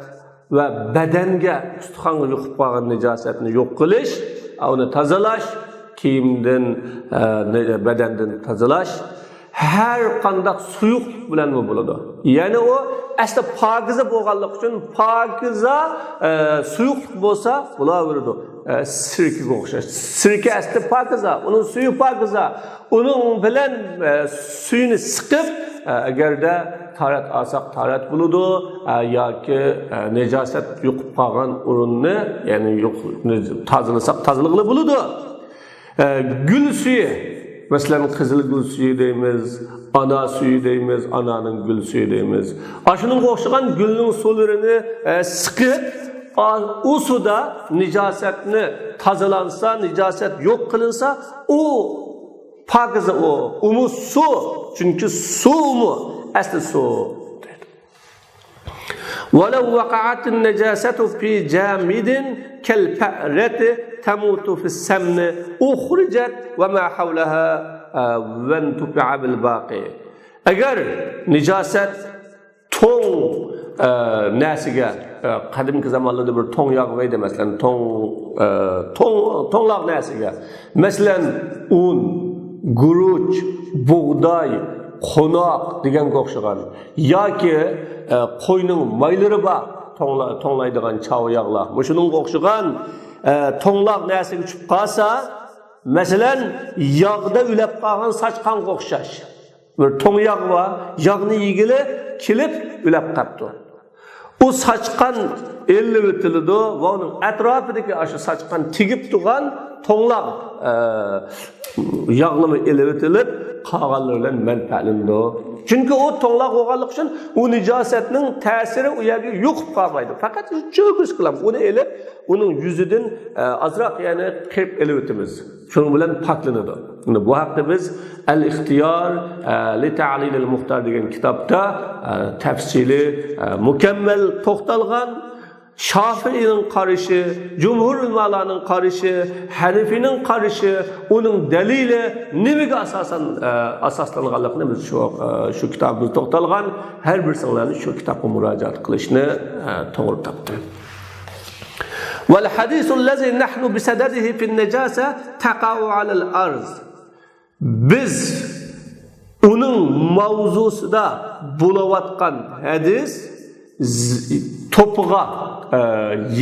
ۋە بەدەنگە، ئۇستىخانغا يۇقۇپ قالغان نىجاسەتنى يوق قىلىش، ئۇنى تازىلاش، كىيىمدىن، ئە، بەدەندىن تازىلاش، ھەر قانداق سۇيۇقلۇق بىلەنمۇ بولىدۇ. يەنى ئۇ ئەسلى پاكىزە بولغانلىقى ئۈچۈن پاكىزە، ئە، سۇيۇقلۇق بولسا بولاۋېرىدۇ. ئە، سىركىگە ئوخشاش. سىركە ئەسلى پاكىزە، ئۇنىڭ سۈيى پاكىزە. ئۇنىڭ بىلەن، ئە، سۈيىنى سىقىپ، ئە، ئەگەردە تاھارەت ئالساق تاھارەت بولىدۇ، ئە، ياكى، ئە، نىجاسەت يۇقۇپ قالغان ئورۇننى، يەنى يۇق-، تازىلىساق تازىلىغىلى بولىدۇ. ئە، گۈل سۈيى، مەسىلەن، قىزىل گۈل سۈيى دەيمىز، ئانا سۈيى دەيمىز، ئانانىڭ گۈل سۈيى دەيمىز. ئاشۇنىڭغا ئوخشىغان گۈلنىڭ سۇلىرىنى، ئە، سىقىپ، ئا-، ئۇ سۇدا نىجاسەتنى تازىلانسا، نىجاسەت يوق قىلىنسا، ئۇ پاكىزە ئۇ، ئۇمۇ سۇ، چۈنكى سۇ ئۇمۇ، ئەسلى سۇ. ولو وقعت النجاسة في جامد كالفأرة تموت في السمن أخرجت وما حولها، آه، وانتفع بالباقي. ئەگەر نىجاسەت توڭ، ئە، نەرسىگە، ئە، قەدىمكى زامانلاردا بىر توڭ ياغىۋەيدى، مەسىلەن، توڭ، ئە، توڭ، توڭلاق نەرسىگە، مەسىلەن، ئۇن، گۈرۈچ، بۇغداي، قوناق دېگەنگە ئوخشىغان ياكى، ئە، قوينىڭ مايلىرى بار، توڭلا-، توڭلايدىغان چاۋا ياغلار، مۇشۇنىڭغا ئوخشىغان، ئە، توڭلاق نەرسىگە چۈشۈپ قالسا، مەسىلەن، ياغدا ئۆلۈپ قالغان ساچقانغا ئوخشاش. بىر توڭ ياغ بار، ياغنى يېگىلى كېلىپ ئۆلۈپ قاپتۇ. ئۇ ساچقان ئېلىۋېتىلىدۇ ۋە ئۇنىڭ ئەتراپىدىكى ئاشۇ ساچقان تېگىپ تۇرغان توڭلاق، ئە، ياغلىرىمۇ ئېلىۋېتىلىپ، قالغانلىرى بىلەن مەنپەئەتلىنىدۇ. چۈنكى ئۇ توڭلاق بولغانلىقى ئۈچۈن ئۇ نىجاسەتنىڭ تەسىرى ئۇ يەرگە يۇقۇپ قالمايدۇ. پەقەت چۆكۈرۈسكىلام ئۇنى ئېلىپ، ئۇنىڭ يۈزىدىن، ئە، ئازراق يەنى قىرىپ ئېلىۋېتىمىز. شۇنىڭ بىلەن پاكلىنىدۇ. ئەمدى بۇ ھەقتە بىز ئەل-ئىختىيار، ئە، لىتەئلىلىل مۇختار دېگەن كىتابتا، ئە، تەپسىلىي، ئە، مۇكەممەل توختالغان. شافىئىنىڭ قارىشى، جۇمھۇر ئۆلىمالارنىڭ قارىشى، ھەنىفىنىڭ قارىشى، ئۇنىڭ دەلىلى نېمىگە ئاساسەن، ئە، ئاساسلانغانلىقىنى بىز شۇ، ئە، شۇ كىتابىمىزدا توختالغان. ھەر بىرسىڭلارنى شۇ كىتابقا مۇراجىئەت قىلىشنى، ئە، توغرا تاپتىم. والحديث الذي نحن بصدده في النجاسة تقع على الأرض. بىز ئۇنىڭ ماۋزۇسىدا بولۇۋاتقان ھەدىس ز-، توپىغا، ئە،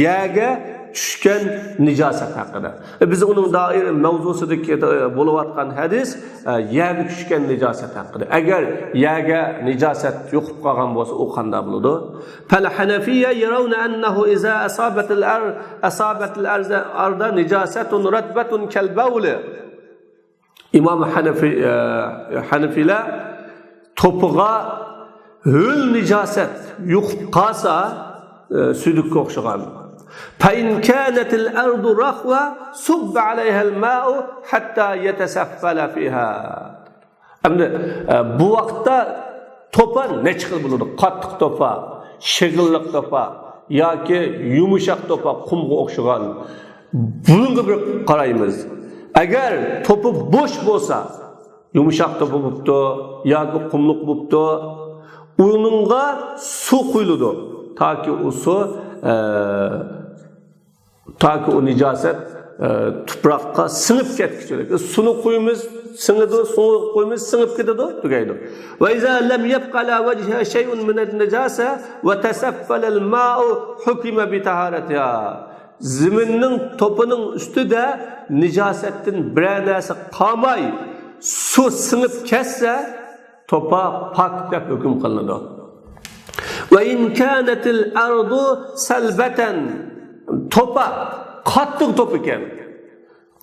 يەرگە چۈشكەن نىجاسەت ھەققىدە. بىز ئۇنىڭ دائىر ماۋزۇسىدىكى، ئە، بولۇۋاتقان ھەدىس، ئە، يەرگە چۈشكەن نىجاسەت ھەققىدە. ئەگەر يەرگە نىجاسەت يۇقۇپ قالغان بولسا، ئۇ قانداق بولىدۇ؟ فالحنفية يرون أنه إذا أصابت الأر-، أصابت الأرض، أرض نجاسة رطبة كالبول. ئىمام ھەنىفى، ئە، ھەنىفىيلەر توپىغا ھۆل نىجاسەت يۇقۇپ قالسا، ئە، سۈيدۈككە ئوخشىغان. فإن كانت الأرض رخوة صب عليها الماء حتى يتسفل فيها. ئەمدى، ئە، بۇ ۋاقىتتا توپا نەچچە خىل بولىدۇ. قاتتىق توپا، شېغىللىق توپا ياكى يۇمشاق توپا، قۇمغا ئوخشىغان. بۇنىڭغا بىر قارايمىز. ئەگەر توپا بوش بولسا، يۇمشاق توپا بوپتۇ ياكى قۇملۇق بوپتۇ، ئۇنىڭغا سۇ قۇيۇلىدۇ. تاكى ئۇ سۇ، ئە، تاكى ئۇ نىجاسەت، ئە، تۇپراققا سىڭىپ كەتكۈچىلىك. سۇنى قۇيىمىز، سىڭىدۇ، سۇنى قۇيىمىز، سىڭىپ كېتىدۇ، تۈگەيدۇ. وإذا لم يبق على وجهها شيء من النجاسة وتسفل الماء حكم بطهارتها. زېمىننىڭ توپىنىڭ ئۈستىدە نىجاسەتتىن بىرەر نەرسە قالماي، سۇ سىڭىپ كەتسە، توپا پاك دەپ ھۆكۈم قىلىنىدۇ. وإن كانت الأرض صلبة، توپا قاتتىق توپا ئىكەن.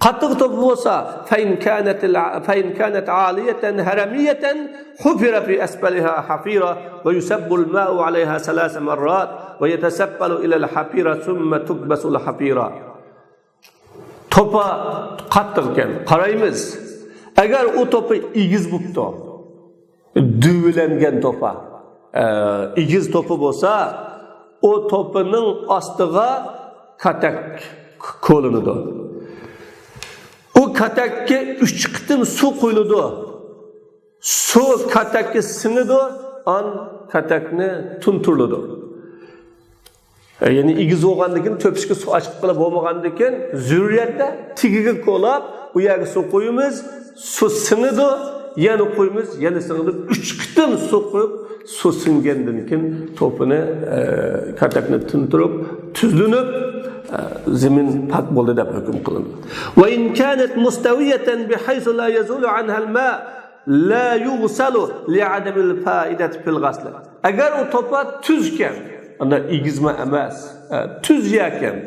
قاتتىق توپا بولسا، فإن كانت الع-، فإن كانت عالية هرمية حفر في أسفلها حفيرة ويصب الماء عليها ثلاث مرات ويتسفل إلى الحفيرة ثم تكبس الحفيرة. توپا قاتتىق ئىكەن. قارايمىز. ئەگەر ئۇ توپا ئېگىز بوپتۇ، دۈۋىلەنگەن توپا، ئە، ئېگىز توپا بولسا، ئۇ توپىنىڭ ئاستىغا كاتەك كولىنىدۇ. ئۇ كاتەككە ئۈچ قېتىم سۇ قۇيۇلىدۇ. سۇ كاتەككە سىڭىدۇ، ئان كاتەكنى تۇنتۇرۇلىدۇ. يەنى ئېگىز بولغاندىكىن، تۆپىسىگە سۇ ئاچىقىپ قىلىپ بولمىغاندىكىن، زۆرۈرىيەتتە تېگىگە كولاپ، ئۇ يەرگە سۇ قۇيىمىز، سۇ سىڭىدۇ، يەنە قۇيىمىز، يەنە سىڭىدۇ. ئۈچ قېتىم سۇ قۇيۇپ، سۇ سىڭگەندىن كېيىن توپىنى، ئە، كاتەكنى تىنتىرىپ، تۈزلىنىپ، ئە، زېمىن پاك بولدى دەپ ھۆكۈم قىلىنىدۇ. وإن كانت مستوية بحيث لا يزول عنها الماء لا يغسل لعدم الفائدة في الغسل. ئەگەر ئۇ توپا تۈزكەن، ئاندا ئېگىزمە ئەمەس، ئە، تۈز يەركەن،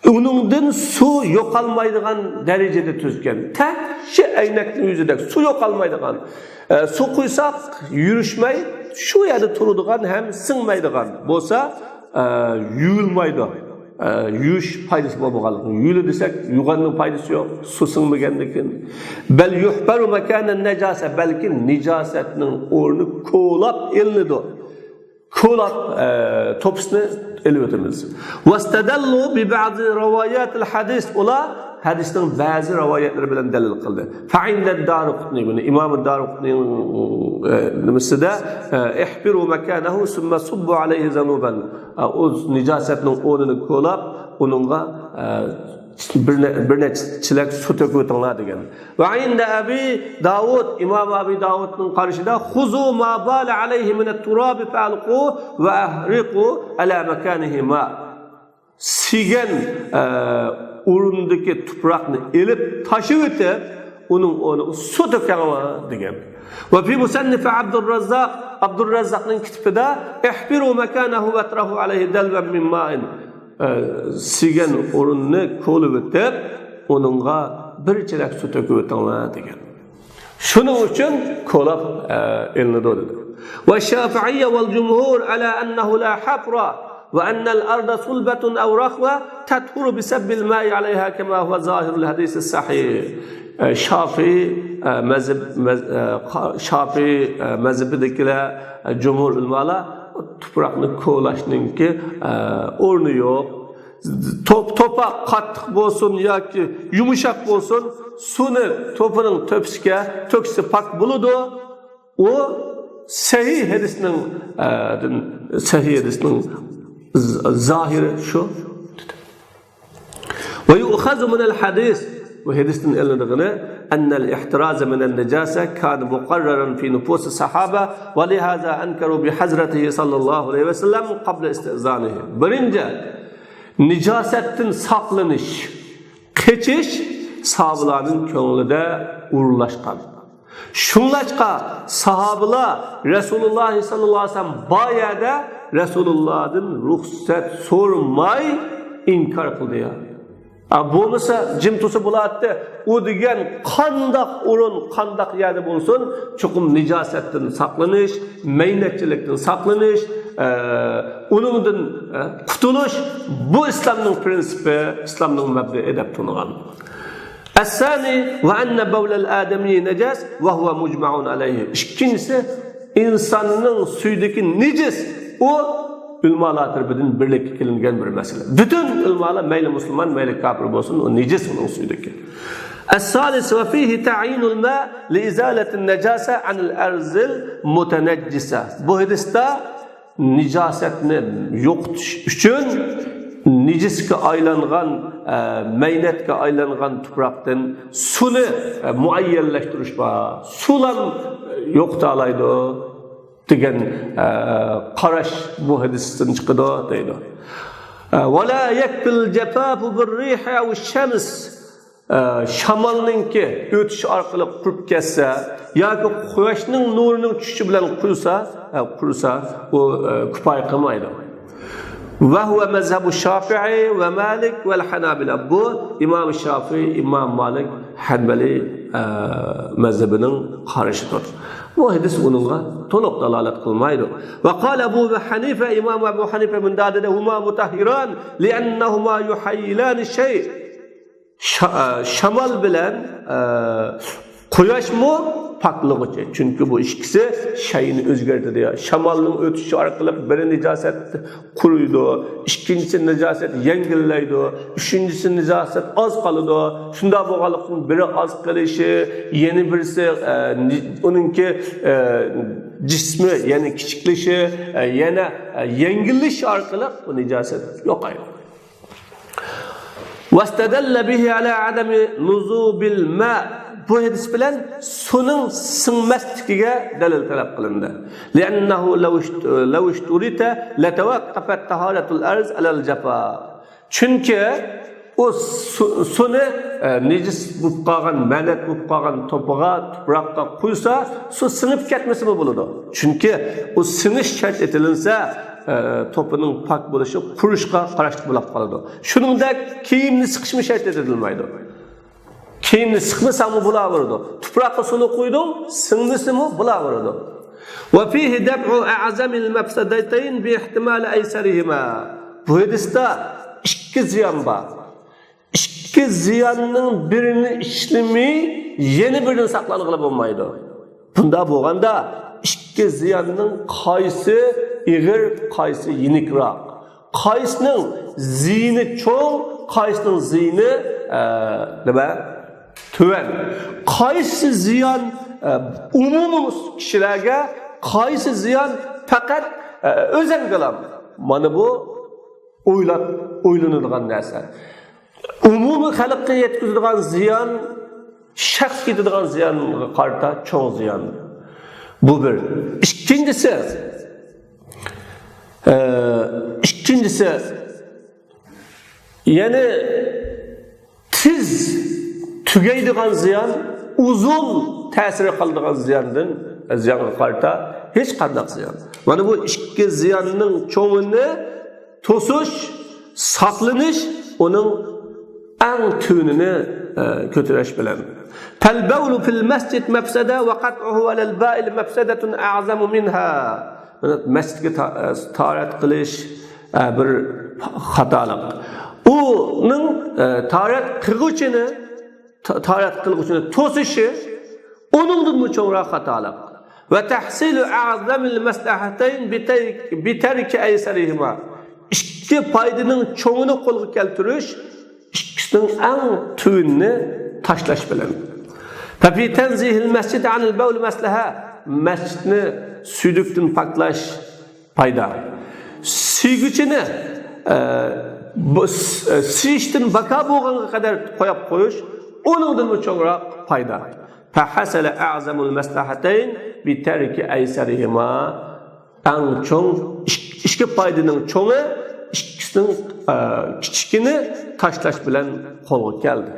ئۇنىڭدىن سۇ يوقالمايدىغان دەرىجىدە تۈزكەن. تەكشى ئەينەكنىڭ يۈزىدەك سۇ يوقالمايدىغان. ئە، سۇ قۇيساق يۈرۈشمەي، شۇ يەردە تۇرىدىغان ھەم سىڭمەيدىغان بولسا، ئە، يۇيۇلمايدۇ. ئە، يۇيۇش پايدىسى بولمىغانلىقى. يۇيۇلدى دېسەك، يۇغاننىڭ پايدىسى يوق، سۇ سىڭمىگەندىكىن. بەل يۇھبەرۇ مەكانەن نەجاسە، بەلكى نىجاسەتنىڭ ئورنى كولاپ ئېلىنىدۇ. كولاپ، ئە، توپىسىنى ئېلىۋېتىمىز. ۋەستەدەللۇ بىبەزى رىۋايەتىل ھەدىس. ئۇلار ھەدىسنىڭ بەزى رىۋايەتلىرى بىلەن دەلىل قىلدى. فەئىندە دارىقۇتنى، بۇنى ئىمام دارىقۇتنىنىڭ، ئە، نېمىسىدە، ئە، ئىھبىرۇ مەكانەھۇ سۈممە سۇببۇ ئەلەيھى زەنۇبەن. ئە، ئۇ نىجاسەتنىڭ ئورنىنى كولاپ، ئۇنىڭغا، ئە، بىر نە-، بىر نەچچە چېلەك سۇ تۆكۈۋېتىڭلار دېگەن. ۋە ئىندە ئەبى داۋۇد، ئىمام ئەبى داۋۇدنىڭ قارىشىدا، خۇزۇ ما بالە ئەلەيھى مىنەت تۇرابى فەئەلقۇ ۋە ئەھرىقۇ ئەلە مەكانىھىما. سىگەن، ئە، ئورۇندىكى تۇپراقنى ئېلىپ تاشلىۋېتىپ، ئۇنىڭ ئورنىغا سۇ تۆكۈڭلار دېگەن. ۋە فى مۇسەننىفى ئابدۇررەززاق، ئابدۇررەززاقنىڭ كىتابىدا، ئىھبىرۇ مەكانەھۇ ۋەترەھۇ ئەلەيھى دەلۋەن مىن مائىن. ئە، سىگەن ئورۇننى كولىۋېتىپ، ئۇنىڭغا بىر چېلەك سۇ تۆكۈۋېتىڭلار دېگەن. شۇنىڭ ئۈچۈن كولاپ، ئە، ئېلىنىدۇ دېدى. ۋە شافىئىيە ۋەل جۇمھۇر ئەلە ئەننەھۇ لا ھەفرە ۋە ئەننەل ئەرزە سۇلبەتۇن ئەۋ رەخۋە تەتھۇرۇ بىسەببىل مائى ئەلەيھا كەما ھۇۋە زاھىرۇل ھەدىسىس سەھىھ. ئە، شافىئى، ئە، مەزھەپ، مەز-، ئە، قا-، شافىئى، ئە، مەزھىپىدىكىلەر، ئە، جۇمھۇر ئۆلىمالار تۇپراقنى كولاشنىڭكى، ئە، ئورنى يوق. توپ-، توپا قاتتىق بولسۇن ياكى يۇمشاق بولسۇن، سۇنى توپىنىڭ تۆپىسىگە تۆكسە پاك بولىدۇ. ئۇ سەھىھ ھەدىسنىڭ، ئە، دىن، سەھىھ ھەدىسنىڭ ز-، زاھىرى شۇ. ويؤخذ من الحديث، بۇ ھەدىستىن ئېلىنىدىغىنى، أن الاحتراز من النجاسة كان مقررا في نفوس الصحابة، ولهذا أنكروا بحضرته صلى الله عليه وسلم قبل استئذانه. بىرىنچى، نىجاسەتتىن ساقلىنىش، قېچىش ساھابىلارنىڭ كۆڭلىدە ئورۇنلاشقان. شۇڭلاشقا ساھابىلار رەسۇلۇللاھ ساللاللاھۇ ئەلەيھى ۋەسەللەم بار يەردە رەسۇلۇللاھتىن رۇخسەت سورىماي ئىنكار قىلدى يا. ئا، بولمىسا جىم تۇرسا بولاتتى. ئۇ دېگەن قانداق ئورۇن، قانداق يەردە بولسۇن، چوقۇم نىجاسەتتىن ساقلىنىش، مەينەتچىلىكتىن ساقلىنىش، ئە، ئۇنىڭدىن، ئە، قۇتۇلۇش، بۇ ئىسلامنىڭ پرىنسىپى، ئىسلامنىڭ مەبدىئى دەپ تونۇغان. ئەسسانى ۋە ئەننە بەۋلەل ئادەمىي نەجەس ۋە ھۇۋە مۇجمەئۇن ئەلەيھى. ئىككىنچىسى، ئىنساننىڭ سۈيدۈكى نىجىس، ئۇ ئۆلىمالار تەرىپىدىن بىرلىككە كېلىنگەن بىر مەسىلە. پۈتۈن ئۆلىمالار، مەيلى مۇسۇلمان، مەيلى كاپىر بولسۇن، ئۇ نىجىس ئۇنىڭ سۈيدۈكى. ئەسسالىس ۋە فىھى تەئيىنۇل ماء لىئىزالەتىن نەجاسە ئەنىل ئەرزىل مۇتەنەججىسە. بۇ ھەدىستە نىجاسەتنى يوقىتىش ئۈچۈن نىجىسكە ئايلانغان، ئە، مەينەتكە ئايلانغان تۇپراقتىن سۇنى، ئە، مۇئەييەنلەشتۈرۈش بار. سۇلام يوقىتالايدۇ دېگەن، ئە، قاراش بۇ ھەدىستىن چىقىدۇ دەيدۇ. ئە، ۋەلا يەكفىل جەفافۇ بىر رىھى ئەۋ شەمس. ئە، شامالنىڭكى ئۆتۈشى ئارقىلىق قۇرۇپ كەتسە ياكى قۇياشنىڭ نۇرىنىڭ چۈشۈشى بىلەن قۇرۇسا، ئە، قۇرۇسا، ئۇ، ئە، كۇپايە قىلمايدۇ. ۋە ھۇۋە مەزھەبۇ شافىئى ۋە مالىك ۋەل ھانابىلە. بۇ ئىمام شافىئى، ئىمام مالىك، ھەنبەلى، ئە، مەزھىپىنىڭ قارىشىدۇر. بۇ ھەدىس ئۇنىڭغا تولۇق دالالەت قىلمايدۇ. ۋە قالە ئەبۇ ھەنىفە، ئىمام ئەبۇ ھەنىفە مۇنداق دېدى، ھۇما مۇتەھھىران لىئەننەھۇما يۇھەييىلانى شەي. شا-، ئە، شامال بىلەن، ئە، قۇياشمۇ پاكلىغۇچى. چۈنكى بۇ ئىككىسى شەيئىنى ئۆزگەرتىدۇ. شامالنىڭ ئۆتۈشى ئارقىلىق بىرى نىجاسەت قۇرۇيدۇ، ئىككىنچىسى نىجاسەت يەڭگىللەيدۇ، ئۈچىنچىسى نىجاسەت ئاز قالىدۇ. شۇنداق بولغانلىقتىن بىرى ئاز قېلىشى، يەنە بىرسى، ئە، نى-، ئۇنىڭكى، ئە، جىسمى يەنە كىچىكلىشى، ئە، يەنە، ئە، يەڭگىللىشى ئارقىلىق بۇ نىجاسەت يوقايدۇ. واستدل به على عدم نضوب الماء بۇ ھەدىس بىلەن سۇنىڭ سىڭمەسلىكىگە دەلىل تەلەپ قىلىندى. لأنه لو اشت-، لو اشترط لتوقفت طهارة الأرض على الجفاف. چۈنكى ئۇ سۇ-، سۇنى، ئە، نىجىس بولۇپ قالغان، مەنەت بولۇپ قالغان توپىغا، تۇپراققا قۇيسا، سۇ سىڭىپ كەتمىسىمۇ بولىدۇ. چۈنكى ئۇ سىڭىش شەرت ئېتىلىنسە، ئە، توپىنىڭ پاك بولۇشى قۇرۇشقا قاراشلىق بولۇپ قالىدۇ. شۇنىڭدەك كىيىمنى سىقىشمۇ شەرت ئېتىلمايدۇ. كىيىمنى سىقمىساڭمۇ بولاۋېرىدۇ. تۇپراققا سۇنى قۇيدۇڭ، سىڭمىسىمۇ بولاۋېرىدۇ. وفيه دفع أعظم المفسدتين باحتمال أيسرهما. بۇ ھەدىستە ئىككى زىيان بار. ئىككى زىياننىڭ بىرىنى ئىشلىمەي، يەنە بىرىنى ساقلانغىلى بولمايدۇ. بۇنداق بولغاندا، ئىككى زىياننىڭ قايسى ئېغىر، قايسى يېنىكراق؟ قايسىنىڭ زىيىنى چوڭ، قايسىنىڭ زىيىنى، ئە، نېمە؟ تۆۋەن. قايسى زىيان، ئە، ئومۇمىي كىشىلەرگە، قايسى زىيان پەقەت، ئە، ئۆزەڭگىلا؟ مانا بۇ ئويلاپ، ئويلىنىدىغان نەرسە. ئومۇمىي خەلققە يەتكۈزىدىغان زىيان، شەخسكە يېتىدىغان زىيانغا قارىتا چوڭ زىيان. بۇ بىر. ئىككىنچىسى، ئە، ئىككىنچىسى، يەنى تېز تۈگەيدىغان زىيان، ئۇزۇن تەسىرى قالىدىغان زىياندىن، زىيانغا قارىتا ھېچقانداق زىيان. مانا بۇ ئىككى زىياننىڭ چوڭىنى توسۇش، ساقلىنىش ئۇنىڭ ئەڭ تۆۋىنىنى، ئە، كۆتۈرۈش بىلەن. فالبول في المسجد مفسدة وقطعه على البائل مفسدة أعظم منها. مەسچىتكە تا-، ئە، تاھارەت قىلىش، ئە، بىر خاتالىق. ئۇنىڭ، ئە، تاھارەت قىلغۇچىنى، تا-، تاھارەت قىلغۇچىنى توسۇشى ئۇنىڭدىنمۇ چوڭراق خاتالىق. وتحصيل أعظم المصلحتين بترك، بترك أيسرهما. ئىككى پايدىنىڭ چوڭىنى قولغا كەلتۈرۈش، ئىككىسىنىڭ ئەڭ تۆۋىنىنى تاشلاش بىلەن. ففي تنزيه المسجد عن البول مصلحة. مەسچىتنى سۈيدۈكتىن پاكلاش پايدا. سىيگۈچىنى، ئە، بۇ، س-، ئە، سىيىشتىن باكا بولغانغا قەدەر قويۇپ قويۇش، ئۇنىڭدىنمۇ چوڭراق پايدا. فحصل أعظم المصلحتين بترك أيسرهما. ئەڭ چوڭ ئىك-، ئىككى پايدىنىڭ چوڭى، ئىككىسىنىڭ، ئە، كىچىكىنى تاشلاش بىلەن قولغا كەلدى.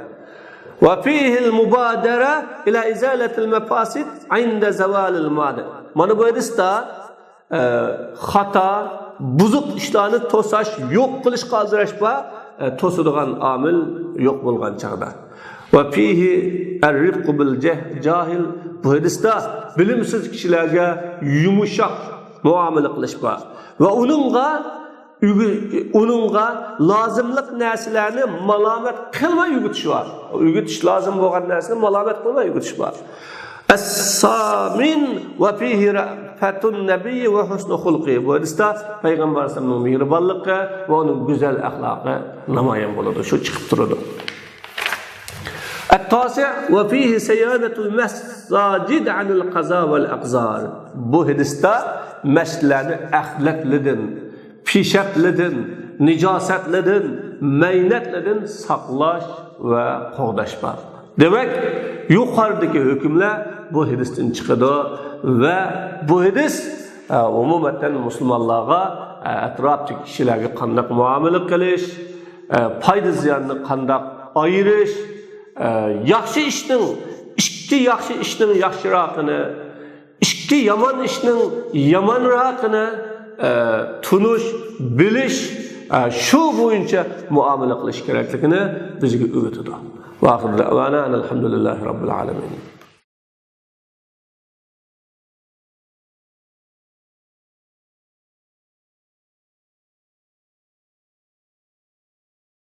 وفيه المبادرة إلى إزالة المفاسد عند زوال المانع. مانا بۇ ھەدىستە، ئە، خاتا، بۇزۇق ئىشلارنى توساش، يوق قىلىشقا ئالدىراش بار، ئە، توسىدىغان ئامىل يوق بولغان چاغدا. وفيه الرفق بالجه-، جاهل. بۇ ھەدىستە بىلىمسىز كىشىلەرگە يۇمشاق مۇئامىلە قىلىش بار. ۋە ئۇنىڭغا ئۆگە-، ئۇنىڭغا لازىملىق نەرسىلەرنى مالامەت قىلماي ئۆگىتىش بار. ئۆگىتىش لازىم بولغان نەرسىنى مالامەت قىلماي ئۆگىتىش بار. الثامن وفيه رأفة النبي وحسن خلقه. بۇ ھەدىستە پەيغەمبەر ئەلەيھىسسالامنىڭ مېھرىبانلىقى ۋە ئۇنىڭ گۈزەل ئەخلاقى نامايان بولىدۇ، شۇ چىقىپ تۇرىدۇ. التاسع وفيه صيانة المساجد عن القذى والأقذار. بۇ ھەدىستە مەسچىتلەرنى ئەخلەتلىدىن، پىشەپلىدىن، نىجاسەتلىدىن، مەينەتلىدىن ساقلاش ۋە قوغداش بار. دېمەك، يۇقىرىدىكى ھۆكۈملەر بۇ ھەدىستىن چىقىدۇ ۋە بۇ ھەدىس، ئە، ئومۇمەن مۇسۇلمانلارغا، ئە، ئەتراپتىكى كىشىلەرگە قانداق مۇئامىلە قىلىش، ئە، پايدا زىياننى قانداق ئايرىش، ئە، ياخشى ئىشنىڭ، ئىككى ياخشى ئىشنىڭ ياخشىراقىنى، ئىككى يامان ئىشنىڭ يامانراقىنى، ئە، تونۇش، بىلىش، ئە، شۇ بويىچە مۇئامىلە قىلىش كېرەكلىكىنى بىزگە ئۆگىتىدۇ. وآخر دعوانا أن الحمد لله رب العالمين.